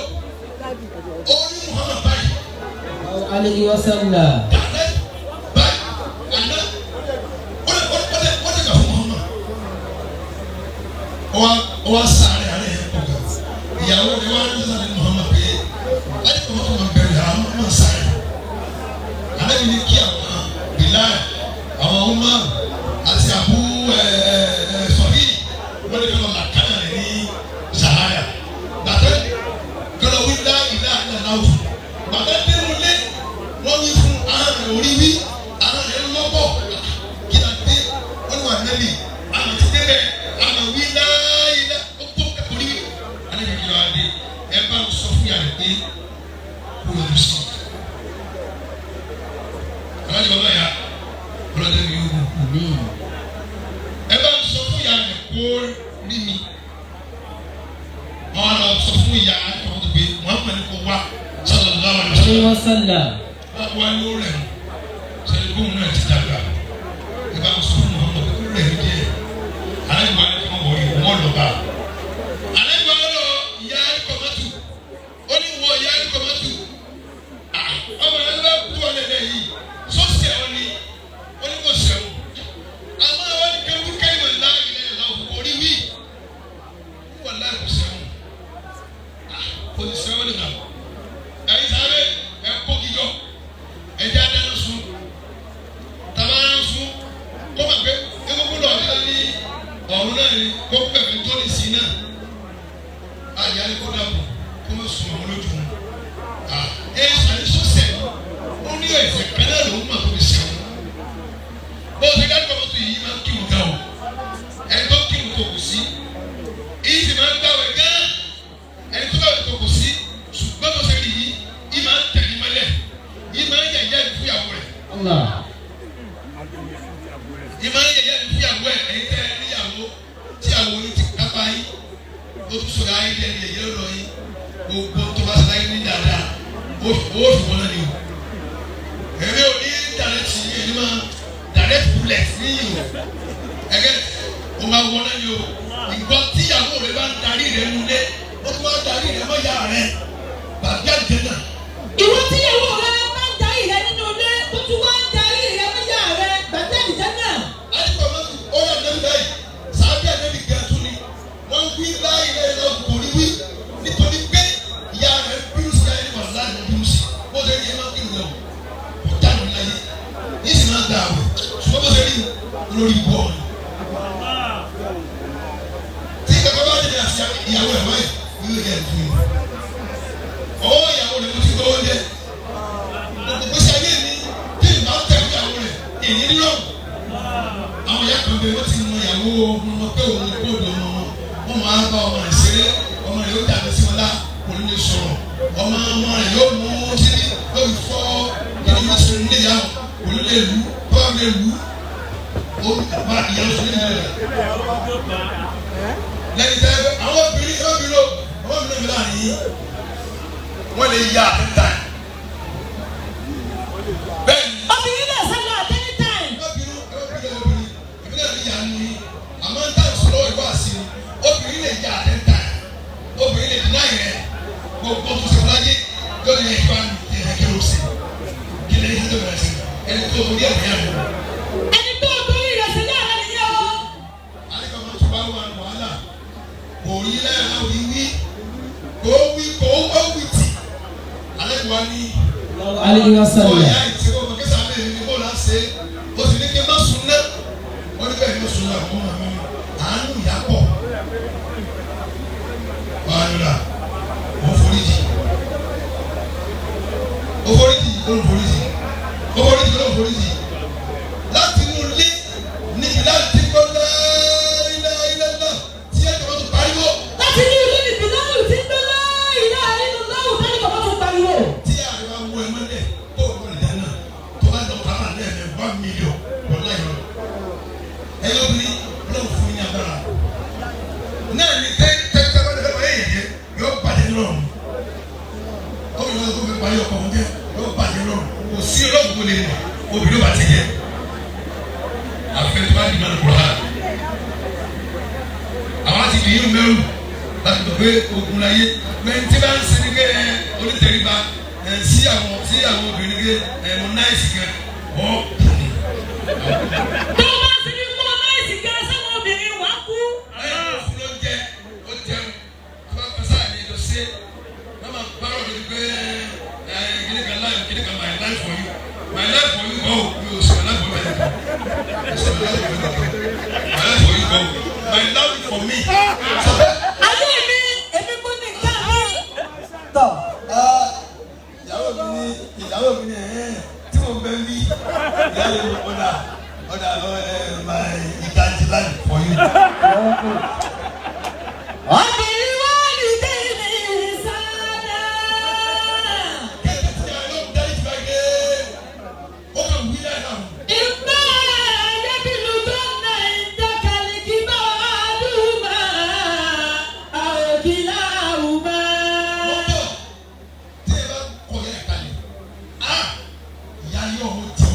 orí Muhammad báyìí Allahu alayhi wa sallam. dàdé báyìí àná ó lè kà fún Muhammad. Ó wá sáré àárẹ̀ yẹn pọ̀ gan. Ìyàwó rẹ̀ wá ní sáré Muhammad pé alikọ̀mọ́tò máa bẹ̀rẹ̀ àwọn ọmọ sáré. Àlẹ́ mi ní kí àwọn Bilal àwọn Umar àti Abu sọ̀rí wọ́n ní kọ́lọ́ làkàna rẹ̀ ní Sahara. Gbàtẹ́ kọ́lọ́ wí dá ìlà ìlà náà fún. Gbàtẹ́ dénú lé wọ́n wí fún ara rẹ̀ orí wí ara rẹ̀ lọ́bọ̀ kí la dé wọ́n ní wà nẹ́bì àmọ̀ ti débẹ̀ àmọ̀ wí dá ìlà ó tó orí wí. Alẹ́ mi kí ló wá dé ẹ bá ń sọ fún yàrá pé kó lọ sọ. Alájọ bàbá yà ọlọ́dẹ mi yóò wù. Ẹ bá ń sọ fún ìyá rẹ̀ kó rí mi. Wọ́n á lọ sọ fún ìyá àwọn tó gbé Muhammad kó wá sallallahu alaihi wasallam. Wa sallam. Wọ́n wá ní ó rẹ̀ mú. Sẹ́ni bóun náà ti dàgbà. Ẹ bá ń sọ fún Muhammad kó rẹ̀ mí díẹ̀. Alájọ wa ní kí wọ́n wọ̀ wọ́n lọ bá. Alájọ wa lọ ìyá kọ̀mọ́tù. Ó ní wọ ìyá kọ̀mọ́tù. Ọmọ rẹ̀ ló kú ọ̀lẹ́lẹ̀ yìí. Sọ́ọ̀sì ẹ̀ wọ́n ní ó ní kò sẹ́wọ̀n. Àmọ́ àwọn ní kẹ́wù kẹ́yìn ńlá ilẹ̀ ìlà òkú orí wí. Wọ́n láì kò sẹ́wọ̀n. Kò ní sẹ́wọ̀n nìkan. Ẹ̀yin sáré ẹ̀ kó kíjọ. Ẹ̀jẹ̀ adáná sun. Tàbá sun. Kó mà pé egungun lọ sí ní ọ̀run náà ni kó pẹ̀fẹ́ tó ní sí náà. Àyà ni kó dàbọ̀ kó má sùn àwọn lójú wọn. Ẹ ṣàlẹ́ ó ní ẹ̀sẹ̀ kan náà lòún mà tó fi sẹ́wọ̀n. Bó o ṣe ká lóko mọ́tò yìí máa ń kírun gan o. Ẹni tó kírun tó kù sí. Èyí sì máa ń gbàwẹ̀ gan. Ẹni tó gbàwẹ̀ tó kù sí. Tíyàwó yín ti kápá yín, ó tún sọ̀rọ̀ ayé lẹ́nu yẹ̀yẹ́ lọ́dọ̀ yín, gbogbo tó bá ṣe láyé ní dáadáa, ó fi wọn náà ni o. Èmi ò ní direct yìí, èmi máa direct bullet níyì o. Ẹgẹ́ o máa wọ náà ni o. Ìgbọ́ tíyàwó rẹ bá ń darí rẹ nulẹ̀, ó tún máa ń darí rẹ mọ́ ìyá rẹ, bàbá àjẹ́ náà. Ìwọ tíyàwó rẹ bá ń darí rẹ nínú ilé tó tún wá ń darí rẹ mọ́yà rẹ gbàgbé àlìjánnà. Àdìpọ̀ máa ń ọ̀rọ̀ àdébí báyìí, sàbí àdébí gan tún ni, wọ́n wí láyé lẹ́yìn lọ kò ní wí nítorí pé ìyá rẹ̀ bínú sí ayé wà láàrin bínú sí, bó ṣe rí ẹ máa ń kírun lọ, kò jáde láyé, yìí sì máa ń da àwẹ̀, ṣùgbọ́n bó ṣe rí olórí ibú ọ̀run. Tí ìgbà bá dé àti ìyàwó rẹ̀ wáyé, ìlú yẹn fún mi. Ọwọ́ ìyàwó rẹ̀ mo ti gbọ́ oúnjẹ. Gbogbo gbèsè ayé mi, tí ìgbà tẹ̀lé ìyàwó rẹ̀, èyí nírọ̀rùn. Àwọn ìyá kan bẹ, wọ́n ti mọ ìyàwó ọmọ pé òun ní kóòdù ọmọ wọn, wọ́n máa bá ọmọ rẹ̀ ṣeré, ọmọ rẹ̀ yóò dàgbé sí wọn lá, kò ní lè sọ̀rọ̀, ọmọ ọmọ rẹ̀ yóò mú síbi yóò fọ́ kíni yóò sọ nílé ìyá wọn, kò ní lè lù, tó bá lè lù ó bá ìyàwó sọ nílé rẹ̀. Lẹ́ni tẹ́ àwọn obìnrin obìnrin àwọn obìnrin mi láàrin yín, wọ́n lè ya àtúntà bẹ́ẹ̀ ni. Obìnrin náà sálọ at any time. Obìnrin obìnrin obìnrin èmi náà ní ìyanu yín, àmọ́ ń tàn sọ̀rọ̀ ìwà sí i, obìnrin lè ya àtẹ́ńtà, obìnrin lè dínà rẹ̀, gbogbo tó ṣe fúláyé lórí ẹ̀ bá ń yẹ kí ló ṣe kí lè ní tó bẹ̀rẹ̀ sí ẹni tó torí ẹ̀mí àná. Ẹni tó torí rẹ̀ sí lára nìyẹn o. Àríkà máa tún bá wà ní wàhálà, kò rí lẹ́yìn òní wí, kò wí kò ó wí tì. Alẹ́ wa ní Alayhi wa sallam. ọ̀yá ìtìrọ̀ ọmọ kẹsàn-án mi ní kó láṣẹ, ó sì ní kí n má sùn náà, ó ní bẹ́ẹ̀ ni ó sùn náà kó máa mi àánú ìyá pọ̀. Wàhálà ó foríjì, ó foríjì, ó ń foríjì, ó foríjì, ó ń foríjì. Láti inú ilé níbi láti gbọ́ láíláíláílá tí ẹ̀ tọ́wọ́ tó pariwo. Láti ní ìlú níbi lọ́rùn tí ń gbé láìláà nínú lọ́rùn tẹ́lẹ̀ kọ̀ọ̀kan tó pariwo. Tí ààrẹ bá wú ẹ mọ́lẹ̀ tó o lè dáná tó bá lọ kábà lẹ́ẹ̀mẹ́ 1 million wọ́n láyọ̀ lọ. Ẹyọ obìnrin ọlọ́run fún yín agbára náà ní tẹ́ tẹ́ tẹ́ bá lè fẹ́ báyé yẹn yóò bàjẹ́ lọ́rùn. Ó yọ ọkọ fẹ́ báyé ọkọ wọn jẹ́ yóò bàjẹ́ lọ́rùn, kò sí ọlọ́run kò lè mọ̀ obìnrin bá ti jẹ́ àfẹ́ tó bá di mọ́nà kúrò hàn. Àwọn ti dìyún mẹ́rù láti mọ̀ pé ogun láyé mẹ́rin tí bá ń ṣe ní kẹ́ onítẹ̀ríba sí àwọn obìnrin ké ẹ mo náìsì gan ọ kù ní. Tó o bá sì ní kó o náìsì gan sáwọn obìnrin wà á kú. Ẹ fún ló ń jẹ, ó jẹun tó bá pàṣẹ àmì lọ sí wọn máa bá ọ̀rọ̀ lórí pé ẹ kìnì kan life kìnì kan my life for you, my life for you kọ́ mi ò sọ my life for you, my life for you kọ́ my life for me. Ayé mi, èmi kò ní nǹkan mi. Tọ̀. Ìyàwó mi ní ìyàwó mi ní ẹ̀ tí mo bẹ wí ìyàwó mi ọ̀dà ọ̀dà ẹ̀ my ìdajì life for you. Obìnrin wá ní débi sáadà. Kẹ́kẹ́ tí a yóò dárí jù báyìí dé, ó kàn wí láì náà. Ìgbà yẹ́bìlú tó ń nà ìdákàlì kí bá àdúmà àòkìlà àwùmá. Mo bọ̀ tí ẹ bá kọ̀ yẹn kalẹ̀, á ìyá yóò mú jọ.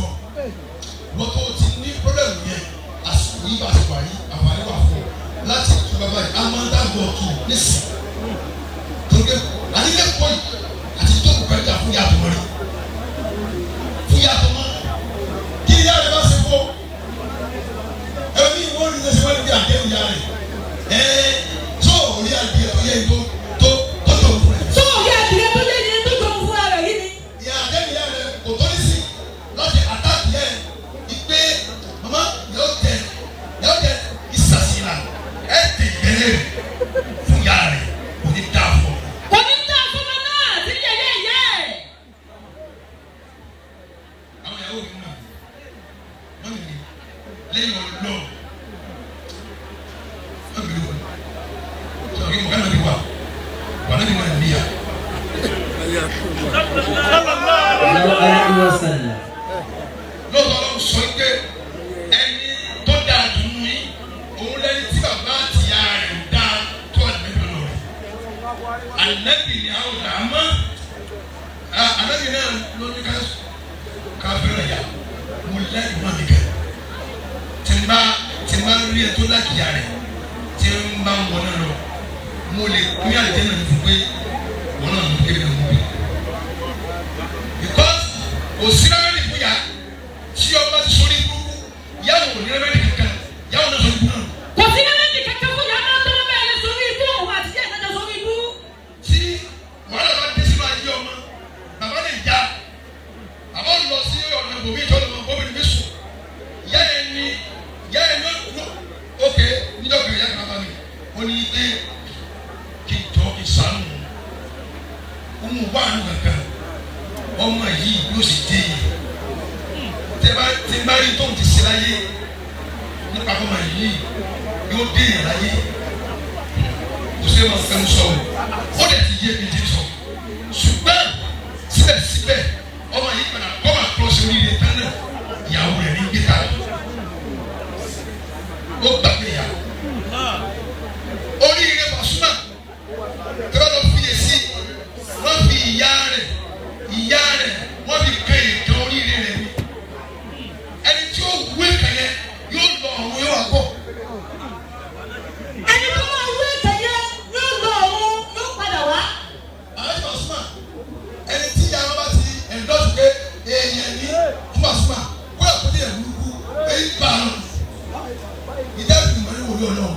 Wọ́n tó ti ní pọ́blẹ́mù yẹn, àsìkò yìí bá àsìkò àyí, àǹfààní wà fún ọ láti tún bàbá yìí, a máa ń dàgbọ̀ tù nísìn. Torí pé ànílẹ̀ pọ̀ yìí àti tó kò pẹ́ dà fún yàtọ̀ mọ́ rí. Fún yàtọ̀ mọ́. Kí ìyá rẹ̀ bá ṣe fún ọ? Ẹbí wọ́n ní sẹ́sẹ́ wọ́n ní bí àdéhùn ìyá rẹ̀. Ẹ tó orí adìẹ tó yẹ tó tó tó tó fún rẹ̀. Tó o yẹ adìrẹ tó lé ní tó jọ fún ara yìí ni. Ìyá àdéhùn ìyá rẹ̀ kò tó ní sí láti àtàkì yẹn ìpè mama yóò tẹ ìsàsìlà ẹ tẹ ìbẹ̀rẹ̀ fún ìyá rẹ̀ kò ní dáa fún ọ. Kò ní dá fún ọmọ náà tí yẹyẹ yẹ. Àwọn ìyàwó mi náà wọ́n mi lẹ́yìn ọlọ́ọ̀ wọ́n mi lò sọ̀rọ̀ kí mọ̀kánà mi wà wà náà mi náà níyà. Alayhi wa sallam. Lóòótọ́ Ọlọ́run sọ pé ẹni tó dáa dùnú yín òun lẹni tí bàbá àtìyá Ànábì ni a ò dà á mọ́. Ànábì náà ló ní ká ká fẹ́ràn yà. Mo lẹ́yìn mọ́ mi kẹ́. Tí n bá tí n bá rí ẹ tó lákìyà rẹ̀ tí n bá ń wọná lọ, mo lè pín àlejò náà fún pé wọn náà mú kébé náà mú bí. Because kò sí rẹ́mẹ́dì fún yà tí ọba ti sọ ní burúkú yàwó ò ní rẹ́mẹ́dì kankan yàwó náà sọ ní burúkú náà. Kò sí rẹ́mẹ́dì kankan fún yàrá tó bá bẹ̀rẹ̀ sórí ikú òun àti ìyá ìdájọ́ sórí ikú. Tí wàhálà bá dé sínú ayé ọmọ, bàbá lè já, bàbá lọ sí ọ̀nà ìbòmí ìjọ lọ́mọ bóbi ní sùn. Ìyá yẹn ni ìyá yẹn ló ló ókè níjọ́ kan ìyá kan bá mi ó ní pé kí n jọ kí n sànù òun wà nù kankan ọmọ yìí yóò sì dé yìí tẹ bá tí n bá rí tóun ti ṣe láyé nípa ọmọ yìí yóò dé yìí láyé kò sí ma fẹnu sọ o ó dẹ̀ ti yé mi ti sọ ṣùgbọ́n síbẹ̀síbẹ̀ ọmọ yìí padà kọ́ máa kọ́ sí oríire tán náà ìyàwó rẹ̀ ní gbé ta ó gbàgbé ìyàwó oríire Pasuma tẹ́lẹ̀ lọ fi èsì wọ́n fi ìyá rẹ̀ wọ́n fi kẹ́ ìtàn oríire rẹ̀ ni ẹni tí ó wé kẹyẹ yóò lọ ọ̀run yóò wá bọ̀. Ẹni tó máa wé kẹyẹ yóò lọ òun yóò padà wá. Àwọn Pasuma ẹni tí ìyá wọn bá ti ẹ̀ńdọ́sì pé èèyàn ní fún Pasuma kó yà kó ní ẹ̀rú èyí bá a lọ. Ìdáàbò ìmọ̀ ní wòlíì ọlọ́run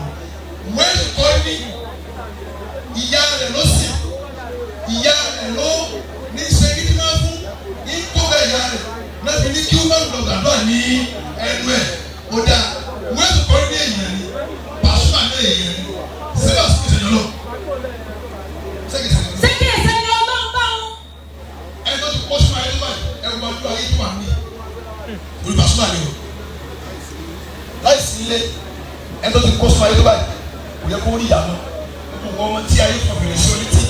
wẹ́n kọ́ ní ìyá rẹ̀ ló sì ìyá rẹ̀ ló ní ṣe kí máa fún ní kó bẹ́ẹ̀ ìyá rẹ̀ náà fi ní kí ó bá lọ gbàdúrà ní ẹnu ẹ̀ ó dáa wẹ́n kọ́ ní èèyàn ní Pasuma ní èèyàn ní sẹ́gbà sí ìṣẹ̀lẹ̀ lọ sẹ́kì ìṣẹ̀lẹ̀ lọ Ṣé kí ẹsẹ̀ ni ọlọ́run bá wọn? ẹni tó ti kọ́ sínú ayé tó báyìí ẹ̀rù wájú ayé tó wà ní orí Pasuma ni o láì sí ilé ẹni tó ti kọ́ sínú ayé tó báyìí kò yẹ kó rí ìyá mọ́ gbogbo ọmọ tí ayé kan fèrè sí olétí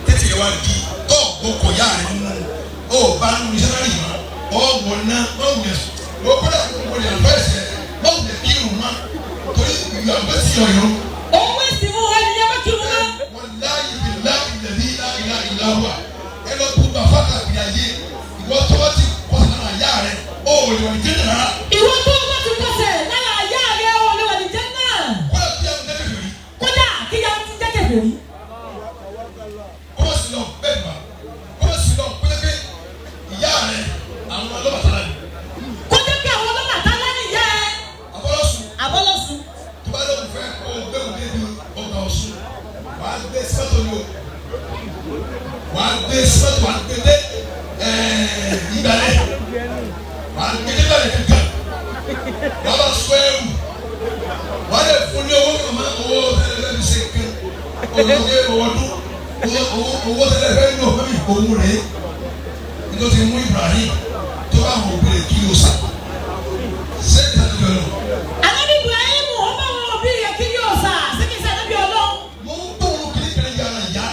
tètè rẹ wá di tó gbogbo ìyá rẹ nínú ó bá nínú iṣẹ́ náà yìí mọ́ ọ̀wọ̀ náà wọ́n wulẹ̀ wọ́n kọ́dà wọ́n lè àlùfáà ẹ̀sẹ̀ wọ́n wulẹ̀ kí irun mọ́ torí ìyá àgbẹ̀ sí ọ̀yọ́ Òun wé sí mú ẹni yẹn bá kí wọn mọ́. wọn láàyè bí láàyè lẹ́bí láàyè láàyè láwà ẹ lọ kó bàfà kàbí ayé ìwọ tó bá ti kọ́ sára ìyá rẹ ó lè wà ní jẹ́nà rárá Ìwọ tó bá ti kọsẹ̀ lára ìyá rẹ̀ ò lè wà ní Jánnà. kọ́lá bí àwọn jẹ́ kẹfẹ́ rí Kódà kí ya ti jẹ́ kèfèrí. kọ́mọ̀ sí lọ bẹ́ẹ̀ ni wà kọ́mọ̀ sí lọ kó jẹ́ pé ìyá rẹ àwọn ọlọ́bàtálá ni Kó jẹ́ pé àwọn Ọlọ́bàtálá ni ìyá ẹ. àbọ̀lọ́sùn Àbọ́lọ́sùn. tó bá lóun fẹ́ kó o gbé òun débi ọgbà ọ̀sùn wàá gbé sọ́tò ni o wàá gbé sọ́tò wàá gbé dé ìgbàlẹ̀ wàá gbé dé ìgbàlẹ̀ kankan wàá bá sọ ẹrù wàá lè fún ní owó kàmá owó tẹ́lẹ̀ fẹ́ fi ṣe nǹkan olùdókè owó ọdún owó tẹ́lẹ̀ fẹ́ nù ọ̀fẹ́ mi òun rèé nítorí mú Ibrahim tó bá àwọn òbí rẹ̀ kí o sà ṣé ìtàkùn yọ̀ lọ. Ànábì Ibrahim ó bá wọn òbí rẹ̀ kiri ọ̀sà sí kìí ṣe ànábì Ọlọ́run. Mo ń gbóòórùn kiri kan yàrá ìyá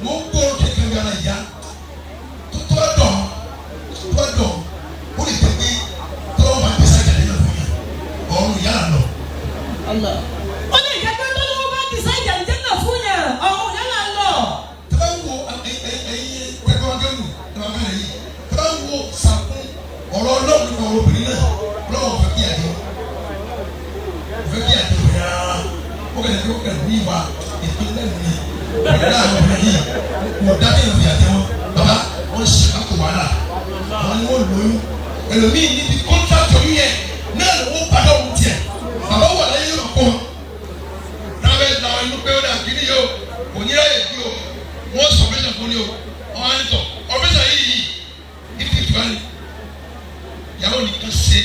mo ń gbóòórùn kiri kan yàrá ìyá tó tó bá dọ̀ tó bá dọ̀ ó lè jẹ́ pé tọ́wọ́ máa gbèsè àjàdé náà fún mi ọ̀run ìyá lọ. Ó lè jẹ́ pé tọ́lọ́wọ́ bá ti sáìdì àlùjánnà fún yàn ọ̀run yẹn là ń lọ. Tẹ́ bá ń wo ẹyin tẹ́kọ̀ gẹ́gù tẹ́ bá kálẹ̀ yìí tẹ́ bá ń wo sàkún ọ̀rọ̀ ọlọ́run nípa ọ̀rọ̀ obìnrin náà ọlọ́run fẹ́ kí àjẹ́ fẹ́ kí àjẹ́ obìnrin rárá ó kẹ̀lẹ́ kí ó kẹ̀lẹ́ ní ìwà ìpínlẹ̀ mi ọ̀rẹ́ àwọn obìnrin yìí kò dá kéèyàn fi àjẹ́ wọn bàbá wọn ṣe àkó wàhálà àwọn ni wọ́n lóyún ẹlòmíì níbi kọ́ńtàkì oyún yẹn náà ló wọ́n padà òun tiẹ̀ bàbá wà láyé yóò kọ́ wọn lábẹ́ la inú pé ó dà kíní yìí o kò ní ráyè bí o wọ́n sọ ọ̀pẹ́sà fún ni o wọ́n á ní tọ̀ ọ̀pẹ́sà yìí yìí ní fífi wá ní ìyàwó nìkan ṣe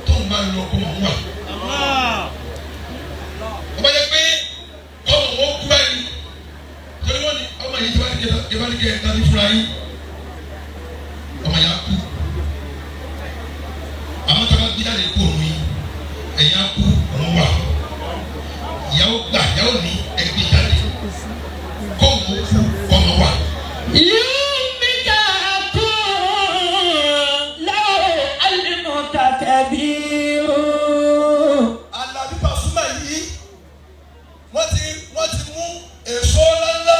tóun bá lọ kó mọ̀ ń wà. Ó bá jẹ́ pé ọmọ wọn kú báyìí torí wọ́n ní ọmọ yìí tí wọ́n ní kẹ́ bá ní kẹ́ ẹ̀ tàbí fúnra yín ọmọ yà á kú àmọ́ tá a bá gbé jáde kú òun yìí ẹ̀yìn á kú òun wà ìyàwó gbà ìyàwó ní ẹgbẹ́ jáde kó òun kú ọmọ wà. يومك أكون لو علمك كبير. Àlàbí Pasuma yìí wọ́n ti mú èso ńláńlá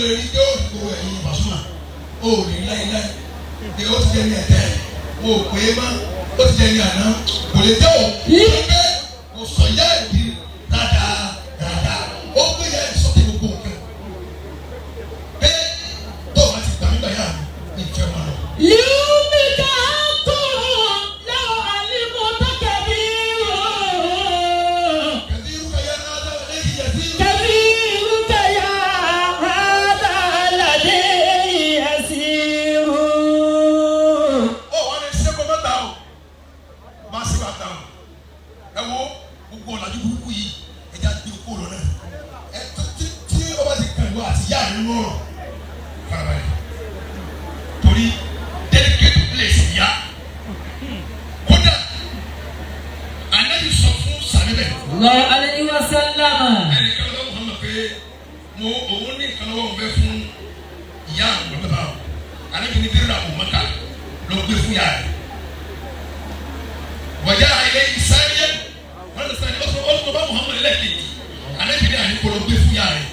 lè rí pé ó kó ẹ̀yìn Pasuma ó rí láíláí pé ó ti jẹ́ ní ẹ̀tẹ́ mo pè é mọ́ ó ti jẹ́ ní àná kò lè jẹ́ òun pé kò sọ ìyá ìdí dáadáa ó gbé ìyá ìsọ̀tẹ̀ gbogbo nǹkan pé tó o bá ti gbà mí gbà yá mi ní ìfẹ́ wọn lọ. يومك حق لو علمت كبير كثيرك يا هذا لديه يسير كبيرك يا هذا لديه يسير Ó wà ní sẹ́kọ̀ọ́ mẹ́ta o máa ṣe bàtà o ẹ wo gbogbo ọ̀làjú burúkú yìí ẹja gbé kó lọ náà ẹ tí tí ọba ti kàn ìwọ àti ìyá rẹ lọ́rọ̀ farabalẹ̀ torí delicate place ya kódà anabi sọ fún sàbẹ̀bẹ̀ الله عليه وسلم ẹnì kan lọ́wọ́ Muhammad pé mo òun ní nǹkan lọ́wọ́ òun fẹ́ fún ìyá àwọn bàbá o anabi ní bírò àwọn mọ́ta ló gbé fún ìyá rẹ̀ wàjà ilé ìsáyẹ wọn lè sáré ọsọ ọsọ bá Muhammad lẹ́ẹ̀kejì anabi ní àyíkó ló gbé fún ìyá rẹ̀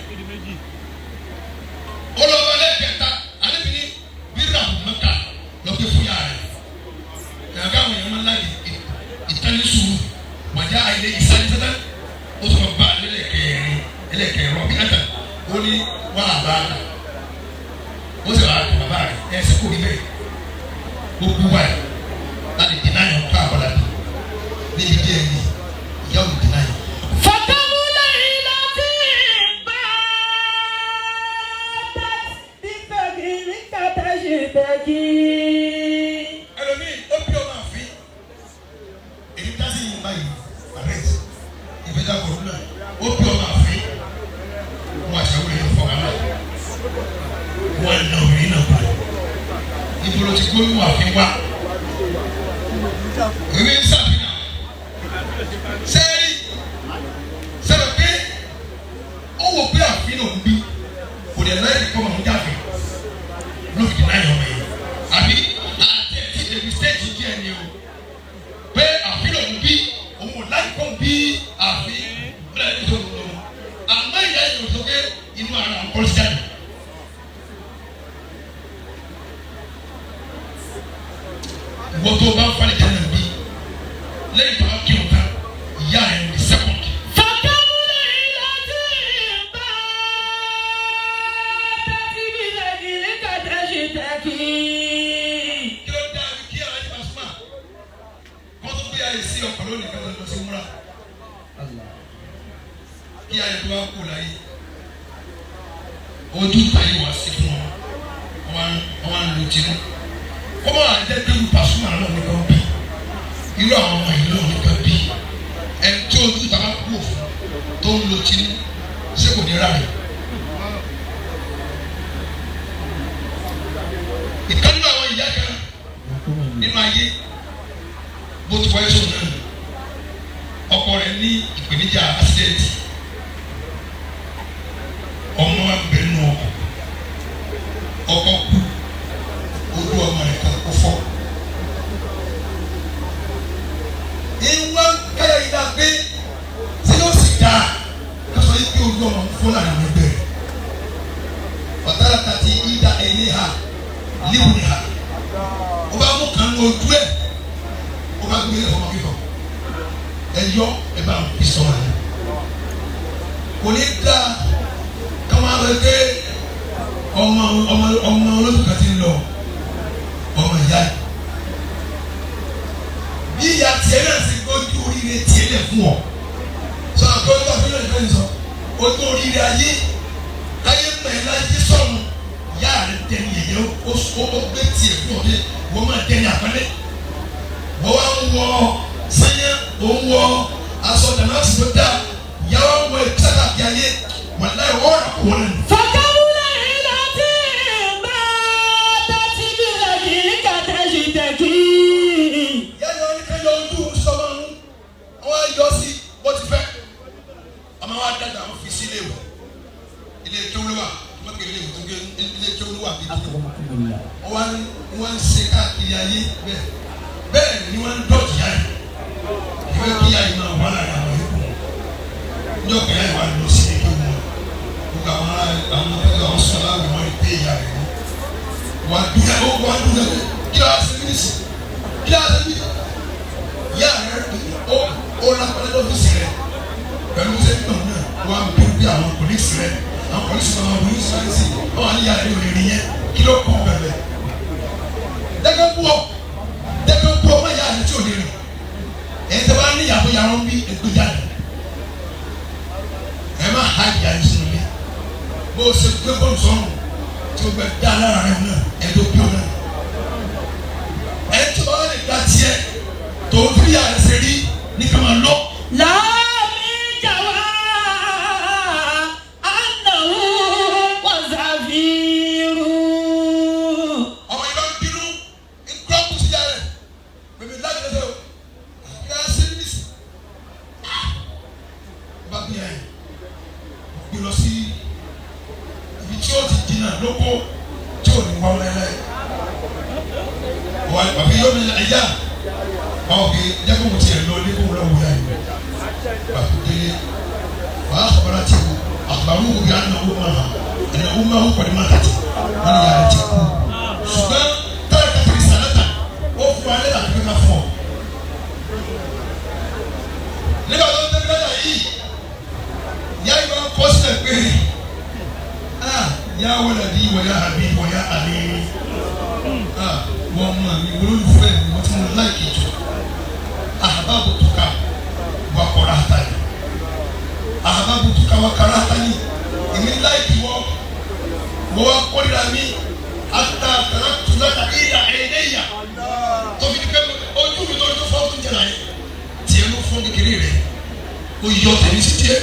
olùwà lẹ́ẹ̀kẹta anabi ní bírò àwọn mọ́ta ló gbé fún ìyá rẹ̀ yàgá àwọn èèyàn máa ń láyè ìtànísùúrù wàjà ilé ìsáyẹ sẹ́tẹ́ ó sọ bá lẹ́lẹ́kẹ̀rin ẹlẹ́kẹ̀rin ọ̀bí àtà ó ní wà á bá a ó sì wà á tó bàbá rẹ̀ ẹ̀ ṣe kò rí bẹ́ẹ̀ gbogbo wa yìí láti dènà yàn ká àbọ̀dà bí níbi díẹ̀ ní ìyá òun dènà yàn. فكم ليلة باتت بفقرك تشتكي Ẹlòmíì ó bí ọmọ àfin èyí dá sí yìí báyìí arrest ìfẹjà kòrónà ó bí ọmọ àfin wọn àṣàwò yẹn fọ wàhálà wọn nà òní nà pa ibo ló ti gbóyún àfin wá ìwé ń sàfihàn sẹ́ẹ̀rì sẹ́ẹ̀ pé ó wò pé àfin òun bí kò dẹ̀ láì kọ́ màmú jáde ló fi deny ọmọ yìí àbí àti ẹtí èmi stéèjì díẹ̀ ni o pé àfin òun bí òun ò láì kọ́ bí àfin ó lè tó lò ó àmọ́ ìyá yìí ò sọ pé inú ara àwọn kọ́ sí jáde. Ìwọ tó bá ń falẹ̀ jẹ́ náà bí lẹ́yìn tó bá kírun tán ìyá rẹ̀ ní second. فكم ليلة باتت بفقرك تشتكي Kí ló dá kí àwọn ẹni Pasuma kó tó gbé ayé sí ọkọ̀ lónìí kí wọ́n lọ sí múra kí ayé tó wá kú láyé ojú táyé wá sí fún wọn wọn wá ń lu tinú kó má wàá jẹ́ pé irú Pasuma náà nìkan bí irú àwọn ọmọ yìí náà nìkan bí ẹni tí ojú tàbá kú òfin tó ń lu tinú ṣé kò ní rà rẹ̀. Ìkànnì àwọn ìyá kan nínú ayé bó ti wáyé sóun náà ọkọ rẹ̀ ní ìpèníjà accident ọmọ wa bẹ nù ọkọ ọkọ kú ojú ọmọ rẹ̀ kan kó fọ́ ìwọ káyọ̀ yìí dáa pé tí yóò sì dáa lọ́sọ̀ yìí pé ojú ọmọ ń fọ́ láàrin ẹgbẹ́ rẹ̀ ọ̀tára tàti ìdá ẹ̀yẹ ha líwù ni ha o bá mú kan ní ojú ẹ o bá gbé ọmọ kíkọ ẹ yọ ẹ bá fi sọ̀rọ̀ yẹn kò ní da káwọn á lọ gbé ọmọ ọmọ ọmọ olóṣù kan ti ń lọ ọmọ ìyá yìí bí ìyá tiẹ̀ náà ti gbójú oríire tiẹ̀ lẹ̀ fún ọ sọ àpé ojú àfihàn ìfẹ́ sọ ojú oríire ayé ayé mọ̀ ẹ́ láyé sọ̀rọ̀ ìyá rẹ̀ dẹni yẹ̀yẹ́ ó ó gbé tiẹ̀ fún ọ pé wọ́n máa dẹni àpẹẹrẹ wọ́n wá ń wọ sẹ́yìn ó ń wọ aṣọ dàmásì tó dáa ìyá wa ń wọ ìsáká bí ayé wọ́n láyé wọ́n rà kó wọn nù. فكم ليلة باتت بفقرك تشتكي Ìyá yọ ní ká yọ ojú sọmọ ń wọ́n á yọ sí bó ti fẹ́ ọmọ wa dàgbà wọ́n fi sí ilé ìwé ilé kéwúlúwà wọ́n pè ilé ìwé tó gbé ilé kéwúlúwà bí kí wọ́n wọ́n ń ṣe káàkiri ayé bẹ́ẹ̀ bẹ́ẹ̀ ni wọ́n ń dọ̀tí yá yìí ìfẹ́ kí yá yìí máa wà lára àwọn yòókù wọn ní ọ̀kẹ́ yá yìí wà lọ sí ilé kéwú wọn gbogbo Gbogbo àwọn ará àwọn ọmọ àwọn sọlá wọn rí pé ìyá rẹ̀ ní. Wà á dúró ó wà á dúró kí ló wá sí mínísì kí ló wá sí mínísì. Ìyá rẹ̀ ó ó lápẹ́lẹ́ lọ́fíìsì rẹ̀ pẹ̀lú sẹ́ńtọ̀ náà wà á bí bí àwọn pòlísì rẹ̀ àwọn pòlísì náà wọ́n ní sáyẹ́nsì wọ́n á ní ìyá rẹ̀ ò lè rí yẹn kí ló kọ́ bẹ̀rẹ̀. Dẹ́gẹ́ bú ọ dẹ́gẹ́ bú ọ má ìyá rẹ̀ tí ò lè rìn. Ẹ̀yin tẹ́ bá ní ìyàwó yàrá ń bí ẹgbẹ́ jáde. Ẹ má ha ìyá yín sínú ilé. Bó o ṣe gbé bọ́ọ̀lù sọ́run tí o gbẹ dá lára rẹ náà ẹ tó bí o náà. Ẹ tí o bá lè gba tiẹ̀ tó o fi ìyá rẹ ṣe rí ní ká máa lọ. láàmì jàwá ànáwó wàzàfíìrù. Ọmọ yìí bá ń bínú nkúrọ́kù sí ìyá rẹ̀ bèbè láti lọ́sẹ̀ o kí á ṣe ní sí. Bá bí ẹ gbé lọ sí ibi tí ó ti jìnnà lóko tí ò ní wá wọn lẹ́lẹ́. Wà á fi yọ mi ẹ̀yà báwo kì í jẹ́ kó mo tiẹ̀ lọ ní kó mo lọ wò yá yìí. Bàtú délé wà á sọ̀rọ̀ láti wò àgbàrú wò bí a nà ó máa hàn ẹ̀nà ó máa hó pẹ̀lú máa tàtì wọ́n ní yàrá ti kú. Ṣùgbọ́n táyà kàtìrì sàlátà ó fún alẹ́ àti pé ká fún ọ. Nígbà tó ń tẹ́lẹ̀ lọ́jà yìí ìyá yìí máa ń kọ́ sílẹ̀ pé ah yà wọlé di wọlé àbí wọlé àbí ah wọ́n mọ̀ mi wọ́n olùfẹ́ mi wọ́n ti mú láìkì jù àbábò tó ká wà kọ́ra àtàlẹ́ àbábò tó ká wà kọ́ra àtàlẹ́ èmi láìkì wọ́ wọ́n wá kórìíra mi ata tàrà tùlátà ìlà ẹ̀ẹ́dẹ́yà tóbi ní pẹ́ ojú mi lórí tó fọ́ fún jẹ̀rà yẹn tiẹ̀ ló fọ́ kékeré rẹ̀ ó yọ tẹ̀mí sí tiẹ̀.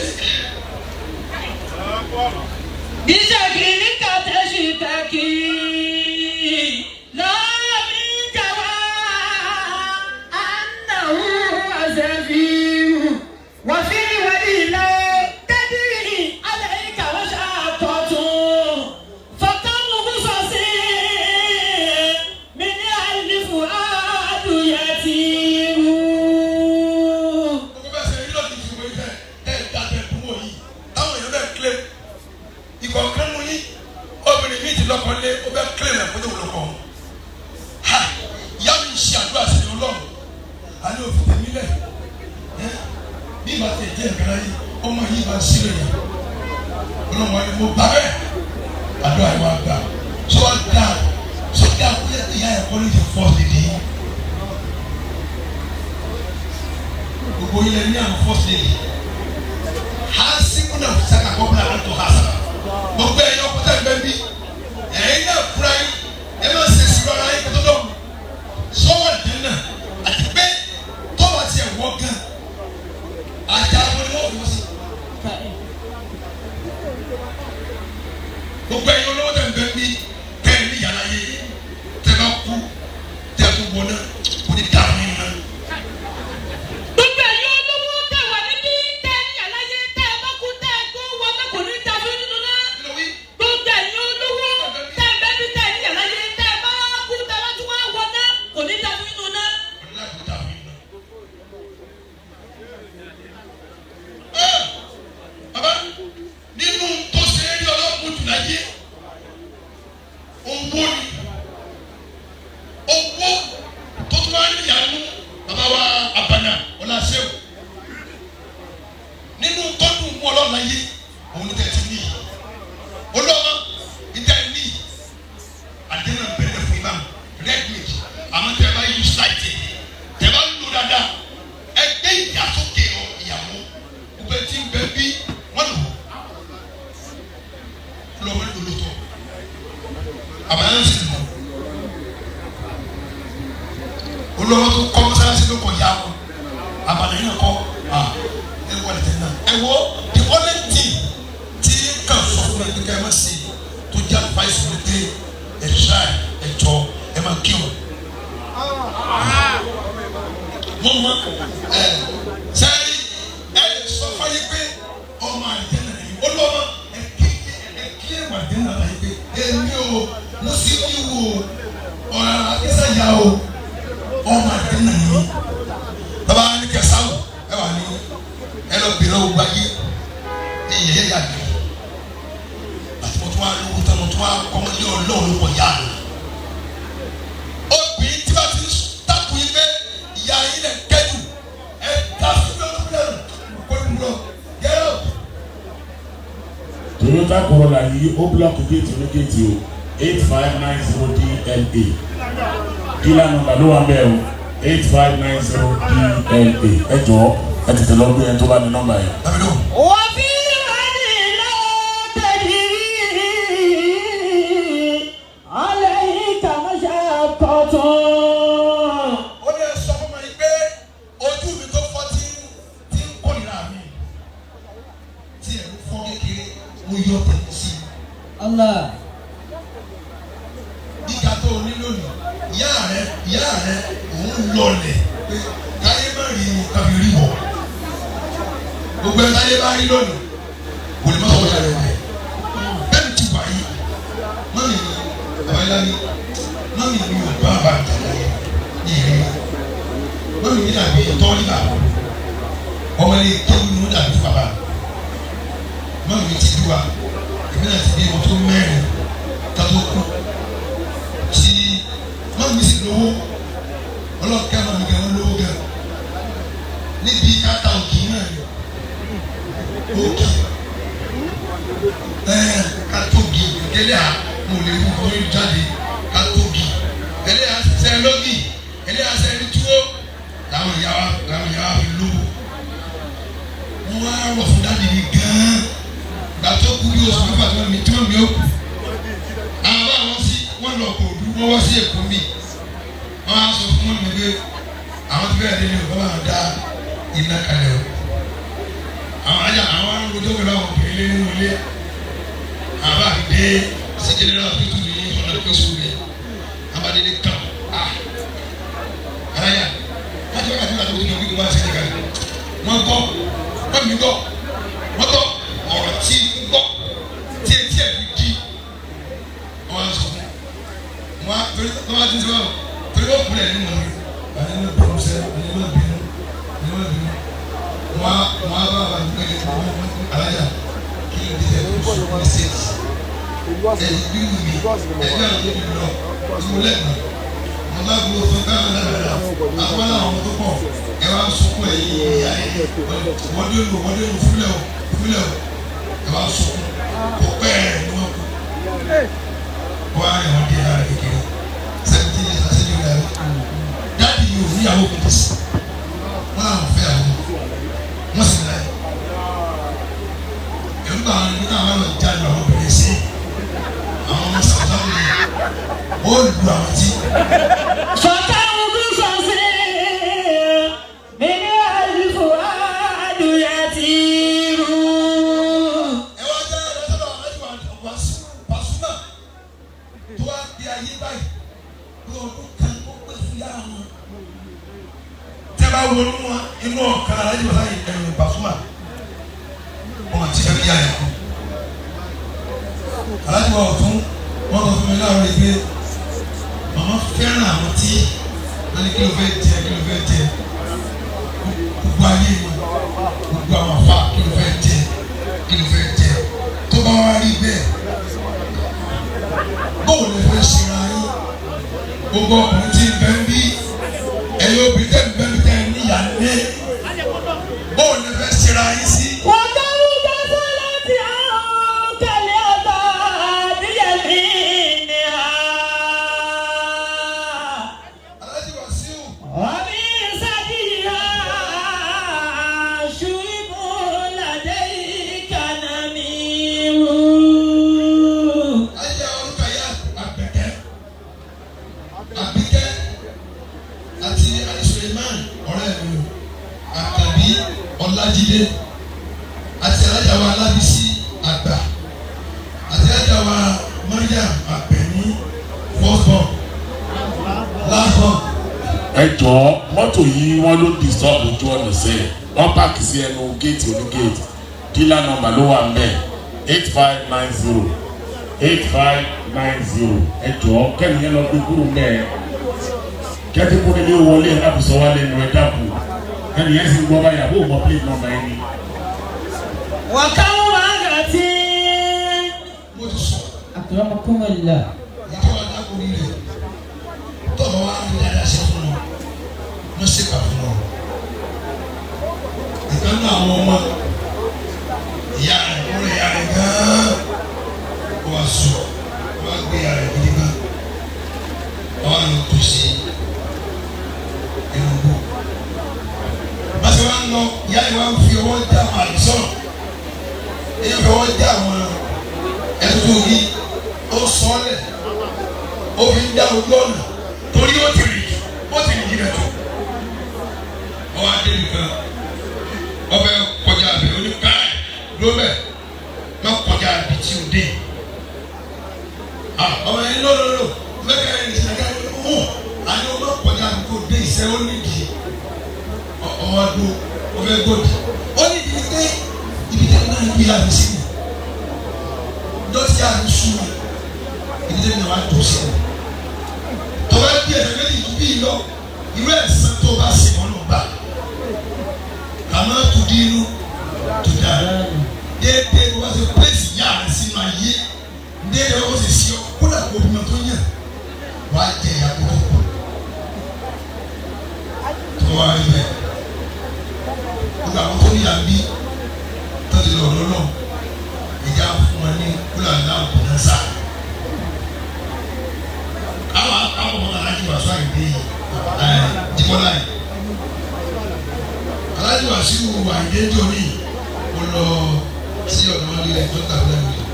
بشكلك تشتكي لا من جوى أنه زفير وفي ولي تدري عليك وشاقة فكم قصص من الفؤاد يتير. Gbogbo bẹ́ẹ̀ sẹ́yìn lọ́ọ̀dì ti wọlé fẹ́ ẹ̀ dá tẹ̀ dùn wọ̀ yìí táwọn èèyàn bẹ́ẹ̀ kílẹ̀ ìkọ̀ọ̀kan nu yín obìnrin mi ti lọ́kàn lé ó bẹ́ẹ̀ kílẹ̀ rẹ̀ fún òun lọ́kàn ha ìyá mi ń ṣe àdúrà sí ọlọ́run àní òfin tèmi lẹ̀ ẹ́ bí ìbá tẹ̀ jẹ́ nǹkan láyé ọmọ yìí bá ń sílẹ̀ yẹn ọlọ́run wa ni mo gbà bẹ́ẹ̀ àdúrà yìí wá gbà sọ wá dá sọ dá kó yẹ ìyá yẹn kọ́ ló ti fọ́ lédè yìí gbogbo ilẹ̀ ní àwọn fọ́ lédè hasibu na saka kɔbila ato hasa gbogbo ẹ̀yin ọkọta ẹgbẹ́ bi ẹ̀yin náà fura yín ẹ má ṣe sùúrù ara yín kótó dọ̀ sọ́wọ́ dín náà àti pé tọ́wọ́ ti ẹ̀ wọ́ gan àjà wọn ni wọ́n fi wọ́n sí. Gbogbo ẹ̀yin olówó tẹ̀ ń bẹ bí tẹ̀ ní yàrá yé tẹ̀ bá kú tẹ̀ tó wọ náà kò ní dààmú yín náà. Gbogbo ẹ̀yin olówó tẹ̀ wà níbí tẹ̀ ní àlàyé tẹ̀ bá kú tẹ̀ kó wọlé kò ní ta fún nínú náà. Kí ló wí? Gbogbo ẹ̀yin olówó tẹ̀ bẹ́ bí tẹ̀ ní àlàyé tẹ̀ bá kú tẹ̀ bá tún wá wọlé kò ní ta fún nínú náà. Ọ̀la kò dààmú yín náà. Ẹ baba nínú tó ṣe é rí ọlọ́pàá jù láyé owó ni owó tó tún wá níyànú baba wa abana ọlá ṣéwù nínú tó dùn mú ọlọ́run láyé òun ní tẹ̀sí níyì olóòmọ ìtẹ̀ níyì àdéhùn bẹ̀rẹ̀ fún ibà red meat àmọ́ tẹ̀ bá yí ṣáìtì tẹ̀ bá lò dáadáa ẹgbẹ́ ìyàsókè ọ ìyàwó gbogbo ẹtí ń bẹ bí wọ́n lò lọ́wọ́ lò lótọ́ àbáyé ń sì lò olówó tó kọ́ mọ́sálásí ló kọ̀ ya wọn àbàlẹ̀ yìí kọ́ ẹ wọlé tẹ̀ náà ẹ wọ the only thing tí kàn sọ fún mi kíkẹ́ ẹ má ṣe tó jẹ́ advice mi pé ẹ try ẹ jọ ẹ má kí wọn. Wọ́n mọ ẹ sẹ́yìn ẹ lè sọ fún yín pé ọmọ àdìjẹ́ náà yìí olówó ẹ kí ẹ kí ẹ wà dé náà yìí pé èmi ò mùsùlùmí wò ọ̀rọ̀ àkísà yà o ọmọ àdìjẹ́ náà yìí bàbá ní kẹsàn-án ẹ wà ní ẹ lọ bèrè ọgbà yìí ní yẹyẹ yà gbé Toyota Corolla yìí ó block géètì ní géètì o, 8590 DLA. Dealer number ló wà ń bẹ̀ o, 8590 DLA. Ẹ jọ̀ọ́, ẹ tètè lọ gbé ẹni tó bá ní nọ́mbà yẹn. Dábìlú. وفي غد لا تدري عليك مشقة. Ó ní ẹ sọ fún mi pé ojú mi tó fọ́ tí ń kórìíra mi, tí ẹ̀rù fọ́ kékeré, mo yọ tẹ̀lé sí i. الله. Gíga tó o ní lónìí, ìyá rẹ òun lọlẹ̀ pé káyé má rí i káfí rí wọ̀. Gbogbo ẹ̀ táyé bá rí lónìí kò lè má sọ̀rọ̀ ìyá rẹ̀ wẹ̀. Bẹ́ẹ̀ni ti wà yìí, mọ́mì mi àbáyá ni mọ́mì mi ò bá bàbá mi tẹ̀lé ní ìrírí. Mọ́mì mi dàbí tọ́lá, ọmọ ilé kéwù ni ó dàbí fún bàbá mi. Mọ́mì mi ti bí wa, èmi náà ti bí ọmọ tó mẹ́rin kátó kú, tí mọ́mì mi sì lówó. Ọlọ́ọ̀kẹ́ mọ́mì gan lówó gan níbi káta òkì náà ni òkì ẹ̀ kátógi gẹ́lẹ́ à mo lè wú kọ́ yóò jáde kátógi gẹ́lẹ́ à sẹ́ lọ́gì gẹ́lẹ́ à sẹ́ ní túwó làwọn ìyá wa fi lówó. Wọ́n wá rọ̀ fún dáàdi mi gan-an gbà tó kú bí oṣù 6 tí wọ́n mi ó kú. Àwọn bá wọn sí wọn lọ kò dú, wọn wá sí Èkó mi, wọn á sọ fún wọn mi pé àwọn ti bẹ̀rẹ̀ délé o, bàbá wọn dá iná kalẹ̀ o. Àwọn ajá àwọn arúgbó pẹ̀lú àwọn obìnrin lé nínú ilé. Àwọn bá fi dé sí general hospital ní ọ̀nà tó sùn mi, àwọn adé kàn á aláya láti wákàtí wákàtí wọ́n ti ní wọ́n á sẹ́yìn kalẹ̀. Wọ́n gbọ́, wọ́n mi gbọ́, wọ́n gbọ́ ọ̀rọ̀ tí ń gbọ́ tí etí ẹ̀ fi di. Wọ́n á sọ fún wọn á torí wọ́n á ti sọ wọn torí wọ́n kúlẹ̀ nínú wọn ni wọ́n bínú sẹ́ ni wọ́n bínú ni wọ́n bínú. Wọ́n á bá wà ní pé alájà kí ló dé tẹ̀ tó sùn ní sèkì ẹ̀ bínú mi ẹ̀ bí àwọn tó bí lọ tí mo lẹ́gbọ̀n mo bá gbọ́ fún káwọn lára àwọn làwọn ọmọ tó pọ̀ ẹ wá sunkún. Ẹ̀ yìí ìyá yìí wọ́n dé lù, wọ́n dé lù fúnlẹ̀ o, fúnlẹ̀ o, ẹ wá sunkún. Kò pẹ́ ẹ̀ ni wọ́n kú. Wọ́n á rìn wọ́n dé lára kékeré 17 years àti ẹ̀yọ́ rẹ̀. Dáàdi yìí ò níyàwó kò tó sí, wọ́n làwọn fẹ́ àwọn, wọ́n sì láyé ẹ̀rú bá àwọn ẹni táwọn lọ jáde àwọn obìnrin sí àwọn ọmọ sàlámù yìí ó lu àwọn tí. فكم قصص من الفؤاد يطير. Ẹ wá jẹ́ ẹ̀rọ sọ́dọ̀ wàásù Pasuma tó wá di ayé báyìí pé ọdún kan ó pé fún yàrá wọn. Tẹ́ bá wo inú wọn, inú ọ̀kan alájí wàsá yìí ẹ̀rọ Pasuma wọn ti fẹ́ kí yàrá kú. Alájí wa ọ̀tún wọn sọ fún mi láàárọ̀ yìí pé màmá fẹ́ràn àwọn tí wọ́n ní kí ló fẹ́ jẹ, kí ló fẹ́ jẹ, gbogbo ayé wọn, gbogbo àwọn afa, kí ló fẹ́ jẹ, kí ló fẹ́ jẹ. Tó bá wá rí bẹ́ẹ̀, bóun lè fẹ́ ṣera yín? Gbogbo ọkùnrin tí ń bẹ ń bí, ẹ̀yin obìnrin tẹ̀ ń bẹ ń tẹ̀ níyà ní, bóun lè fẹ́ ṣera yín sí. وكم كسلت عنك الأباد يمينها. Alhaji Wasiu. ومن سديها شرب لديك نمير. Ayé orúkọ ya Àbẹ̀kẹ́, Àbíkẹ́ àti Ali Suleiman ọ̀rẹ́ mi o, Àkàbí Ọlájídé àti alájà wa Alábísí Àgbà àti alájà wa Mariam Àbẹ̀ní, first born, last born. Ẹ jọ̀ọ́, mọ́tò yìí wọ́n ló disturb ojú ọ̀nà sẹ́ẹ̀, wọ́n park sí ẹnu géètì oní géètì. Dealer number ló wà ń bẹ̀, 8590, 8590. Ẹ jọ̀ọ́, kẹ́mi yẹn lọ gbé kúrò mẹ́ẹ̀ kẹ́tí kúrò ní wọlé ẹ̀ láti sọ wálé ẹnu. Ẹ dákun, kẹ́mi yẹn sì ń gbọ́ báyìí àbó mọ plate number yẹn ni. وكم مرة Mo ti sọ. أكرمكم الله. Ìjọ adágún rẹ̀ tọ́lọ́ wa ń dáadáa ṣe fún wọn, wọ́n ṣèkà fún wọn. Ìkànnì àwọn ọmọ ìyá rẹ̀ kúrò ìyá rẹ̀ gan-an. lọ tó sí inú gbó. Báṣe wá ń lọ, ìyá yìí wá ń fi ọwọ́ já àwọn àdìsọ́nà. Èyí fi ọwọ́ já àwọn ẹ̀tútù yìí, ó sọ ọ́ lẹ̀, ó fi ń dá ojú ọ̀nà torí ó ti rìn jù, ó ti rìn jìnnà jù. Ọwọ́ adé nìkan, ọbẹ̀ kọjá abẹ, ó ní káì ló bẹ̀, má kọjá ibi tí o dé. Ọmọ yẹn lọ́lọ́lọ́, mẹ́kẹ́ ẹ̀ ní sinagá ẹ̀ ń àní ọmọ kọjá ibi tó dé ìṣẹ́ ó nídìí ọmọ adó ọbẹ̀ gòdì. Ó nídìí pé ibi tẹ́lẹ̀ náà ń gbé àmì sí mi. Dọ́tí àmì sùn mi, ibi tẹ́lẹ̀ náà wà tó sí mi. Tọ́ba bí ẹ̀sẹ̀ méjì ju bí lọ, irú ẹ̀sán tó bá sì wọ́n ló gbà. Kàmá tó di inú tó dà. Déédéé bó bá ṣe pèsè yá rẹ̀ sínú ayé, déédéé bó ṣe sí ọ, kódà kó bímọ tó yàn, wàá jẹ ìyàwó tó kù. Tó wá rí bẹ́ẹ̀. Gbogbo àwọn tó níyà ń bí tó ti lọ lọ́lọ́, ìjà fún wọn ní kúlà náà kò náà sá. Àwọn àwọn ọmọ alájí wàásù àyìndé ẹ jibọlá yìí alájí wàásù àyìndé jóni mo lọ sí ọ̀dọ̀ wọn lílẹ̀ tó ń tàbí lẹ́nu yìí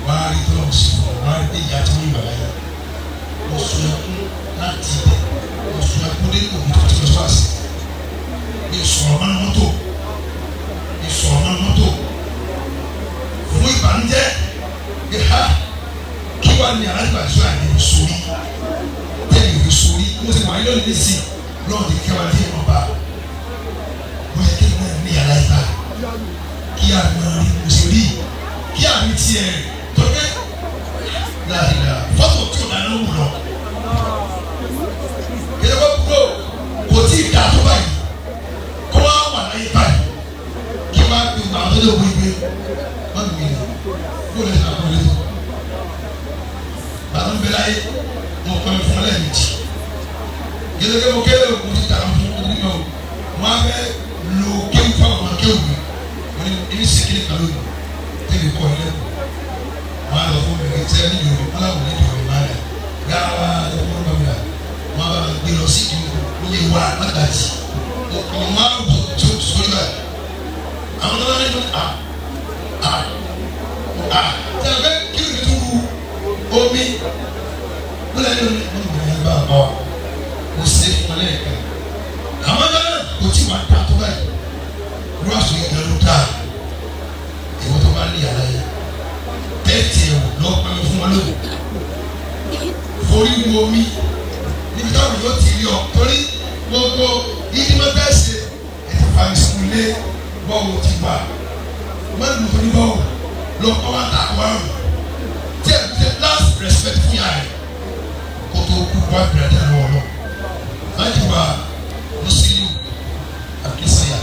wọ́n á rí tọ́lọ̀ sí fún ọ wọ́n á rí pé ìyá tí wọ́n yìí bàbá yìí mo sun ẹkún láti ibẹ̀ mo sun ẹkún dé òbí tó ti lọ síwáṣí mi sọ̀rọ̀ mọ́nà mọ́tò mi sọ̀rọ̀ mọ́nà mọ́tò fún ìbànújẹ́ bí ha kí wàá ní alájí wàásù àyìndé sórí tẹ́lẹ̀ ìwé sórí mo ti wà ní lónìí nísìn lọ́wọ́ ti kẹwàá dé ìwọ̀n bá mo yẹ kí n náà ní yàrá ìbá kí àmì rí mo sì rí kí àmì tiẹ̀ tó dé láìla fọ́tò tí o dáná wù lọ kí ẹ bá kúrò kò tí ì dà tó báyìí kó wá wà láyé báyìí kí wá gbé àwọn tó lè wọ ìgbé wọn mi ní kó lè sàkó lè tó bàtà ń bẹ láyé mo kọ́ mi fún ọ lẹ́ẹ̀mejì yẹlẹkẹ mo kéré o mo ti tàrà fún ọdún mi o mo á fẹ́ lo kéwù fáwọn ọmọ kéwù mi mo ní ebi sikiri kan lónìí tẹ́lẹ̀ kọ́ ẹ lẹ́kọ̀ọ́ mo á lọ fún mi kí sẹ́yìn ní ìdòwò wọn làwọn ní ìdòwò máa rẹ̀ garawa lọ fún mi bàbá mo á bá mi gbé lọ sí ìdòwò lóye wa mọ́tàjì mo máa ń bọ̀ tó sórí báyìí àwọn tó bá ní à à à tẹ̀lé fẹ́ kí ló tó wu omi mo lẹ́nu ní mo ní bá a bá wa mo ṣe fún ọ lẹ́ẹ̀kan àmọ́ náà kò tí wàá dà tó báyìí irú àṣọ yìí gan ló dáa ìwọ tó bá ní yàrá yìí tẹ́tì ẹ̀wò lọ́ọ́ pẹ́ẹ́mí fún wọn lónìí forí mu omi níbi táwọn yóò ti rí ọ torí gbogbo ìdí mọ́tà ṣe ètò fàmìsì lé bọ́ọ̀lù ti wà mọ́tò tó ní bọ́ọ̀lù lọ́kọ́ wa ta wá rò tí ẹ̀ ṣe last respect fún yàrá rẹ̀ kó tó kú wá bẹ̀rẹ̀ dẹ́ lọ́wọ́ lọ. Láti wá Musiliu Akínsànyà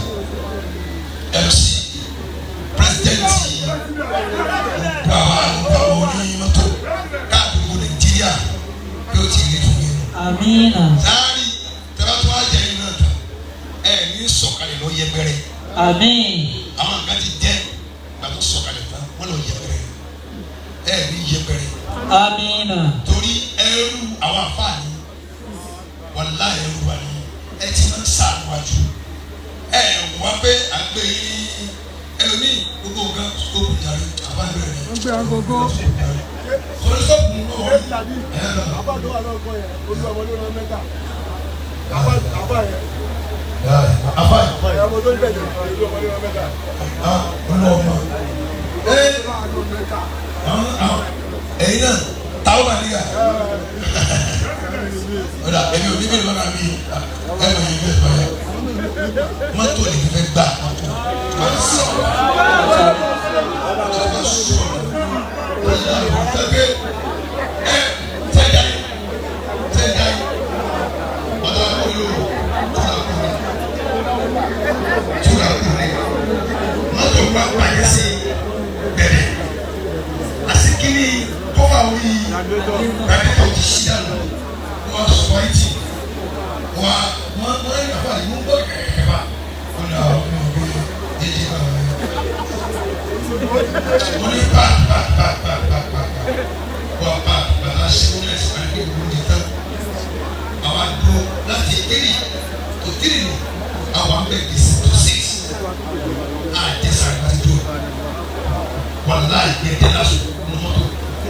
MC President gbogbo àwọn onímọ́tò káàkiri gbogbo Nàìjíríà bí ó ti rí fún yín. Amina. Sáárì tẹ́lá tó wá jẹ́ iná tán ẹ̀ ní sọ̀kalẹ̀ lọ yẹpẹrẹ. Àmín. Àwọn nǹkan ti jẹ́ ìgbà tó sọ̀kalẹ̀ tán wọ́n lọ yẹpẹrẹ ẹ̀ ní yẹpẹrẹ Amina. torí ẹrú àwọn afáàní wàlá ẹrú wa ni ẹ ti máa ń sàánúwájú ẹ wá pé à ń gbé yín ẹlòmíì gbogbo nǹkan sóòpù jàre àbáyọ rẹ ń gbé agogo. sọrí sóòpù ń lọ ẹ lọ Àbá tó wà lọ́kọ̀ yẹn, olúwa ló rán mẹ́ta. Àbá àbá yẹn, afáàní ọmọ tó ń bẹ̀rẹ̀ olúwa ló rán mẹ́ta. olùwọ́mọ ẹ Olúwa ló rán mẹ́ta. àwọn àwọn ẹ̀yin náà táwọn bá níyà ọ̀dà èmi ò ní bẹ́ẹ̀ lọ́nà mi ẹ lọ yìí bẹ́ẹ̀ báyà mọ́tò lè fẹ́ gbà mọ́tò wọ́n sọ mọ́tò bá sọ ọ̀dà ìfẹ́ ẹ tẹ́jà yìí tẹ́jà yìí ọ̀dà olóró túnra kúrẹ́ túnra kúrẹ́ mọ́tò wà bàjẹ́ sí bẹ̀rẹ̀ asikini kọ́fà orí radiator ti ṣí dànù wọ́n sọ etí wọ́n wọ́n wọ́n yìí nàfà yìí wọ́n gbọ́ kẹ̀kẹ́ bá wọ́n ní àwọn ọmọ ọgbẹ́ yéjì bá wọn. Wọ́n ní bá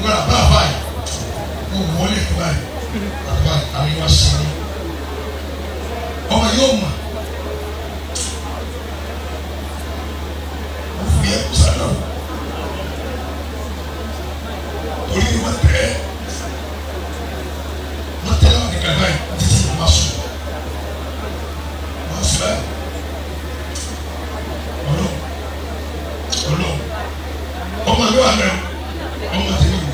Gbọ́dọ̀ bá a báyìí mo wọlé kó báyìí àbá àwọn ìwà sí mi ọmọ yóò mọ̀ mo fi ẹ sàdọ̀ torí ni wọ́n tẹ̀ wọ́n tẹ̀ láwọn nìkan báyìí títí wọ́n sùn wọ́n sùn báyìí ọlọ́ ọlọ́ ọmọ mi wà mẹ́rin ọmọ tẹ̀lé mi.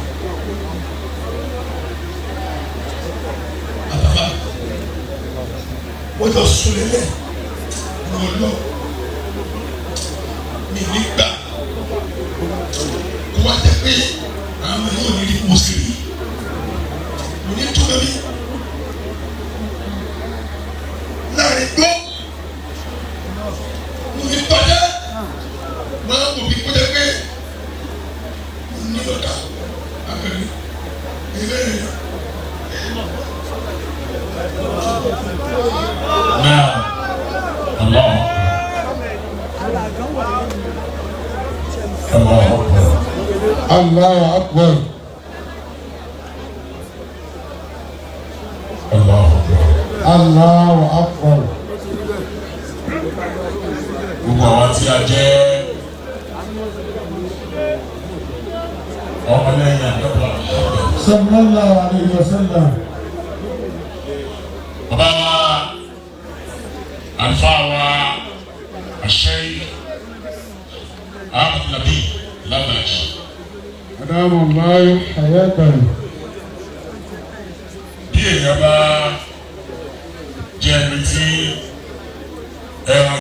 Àbàbà wọ́n jọ sùn lélẹ̀ lọ́lọ́ mi nígbà kó wá jẹ́ pé àwọn yóò ní rí mo sì rí mo ní tó bẹ́ẹ̀ láàrin gbọ́ mo ní bàjẹ́ máa wò bí kó jẹ́ pé mo ní ọ̀dà àbẹ̀rẹ̀ ìbẹ̀rẹ̀. Now, Allah. Allah Akbar. Allahu Akbar. Allah Akbar. Allahu Akbar. Gbogbo àwọn tí a jẹ́ ọmọlẹ́yìn àdọ́gba. Sallallahu alayhi wa sallam. Bàbá wa, àlùfáà wa, àṣẹ Ahmed Nabi Ládàjì. Adamu Allahu hayatahu. Bí èèyàn bá jẹ́ ẹni tí ẹran.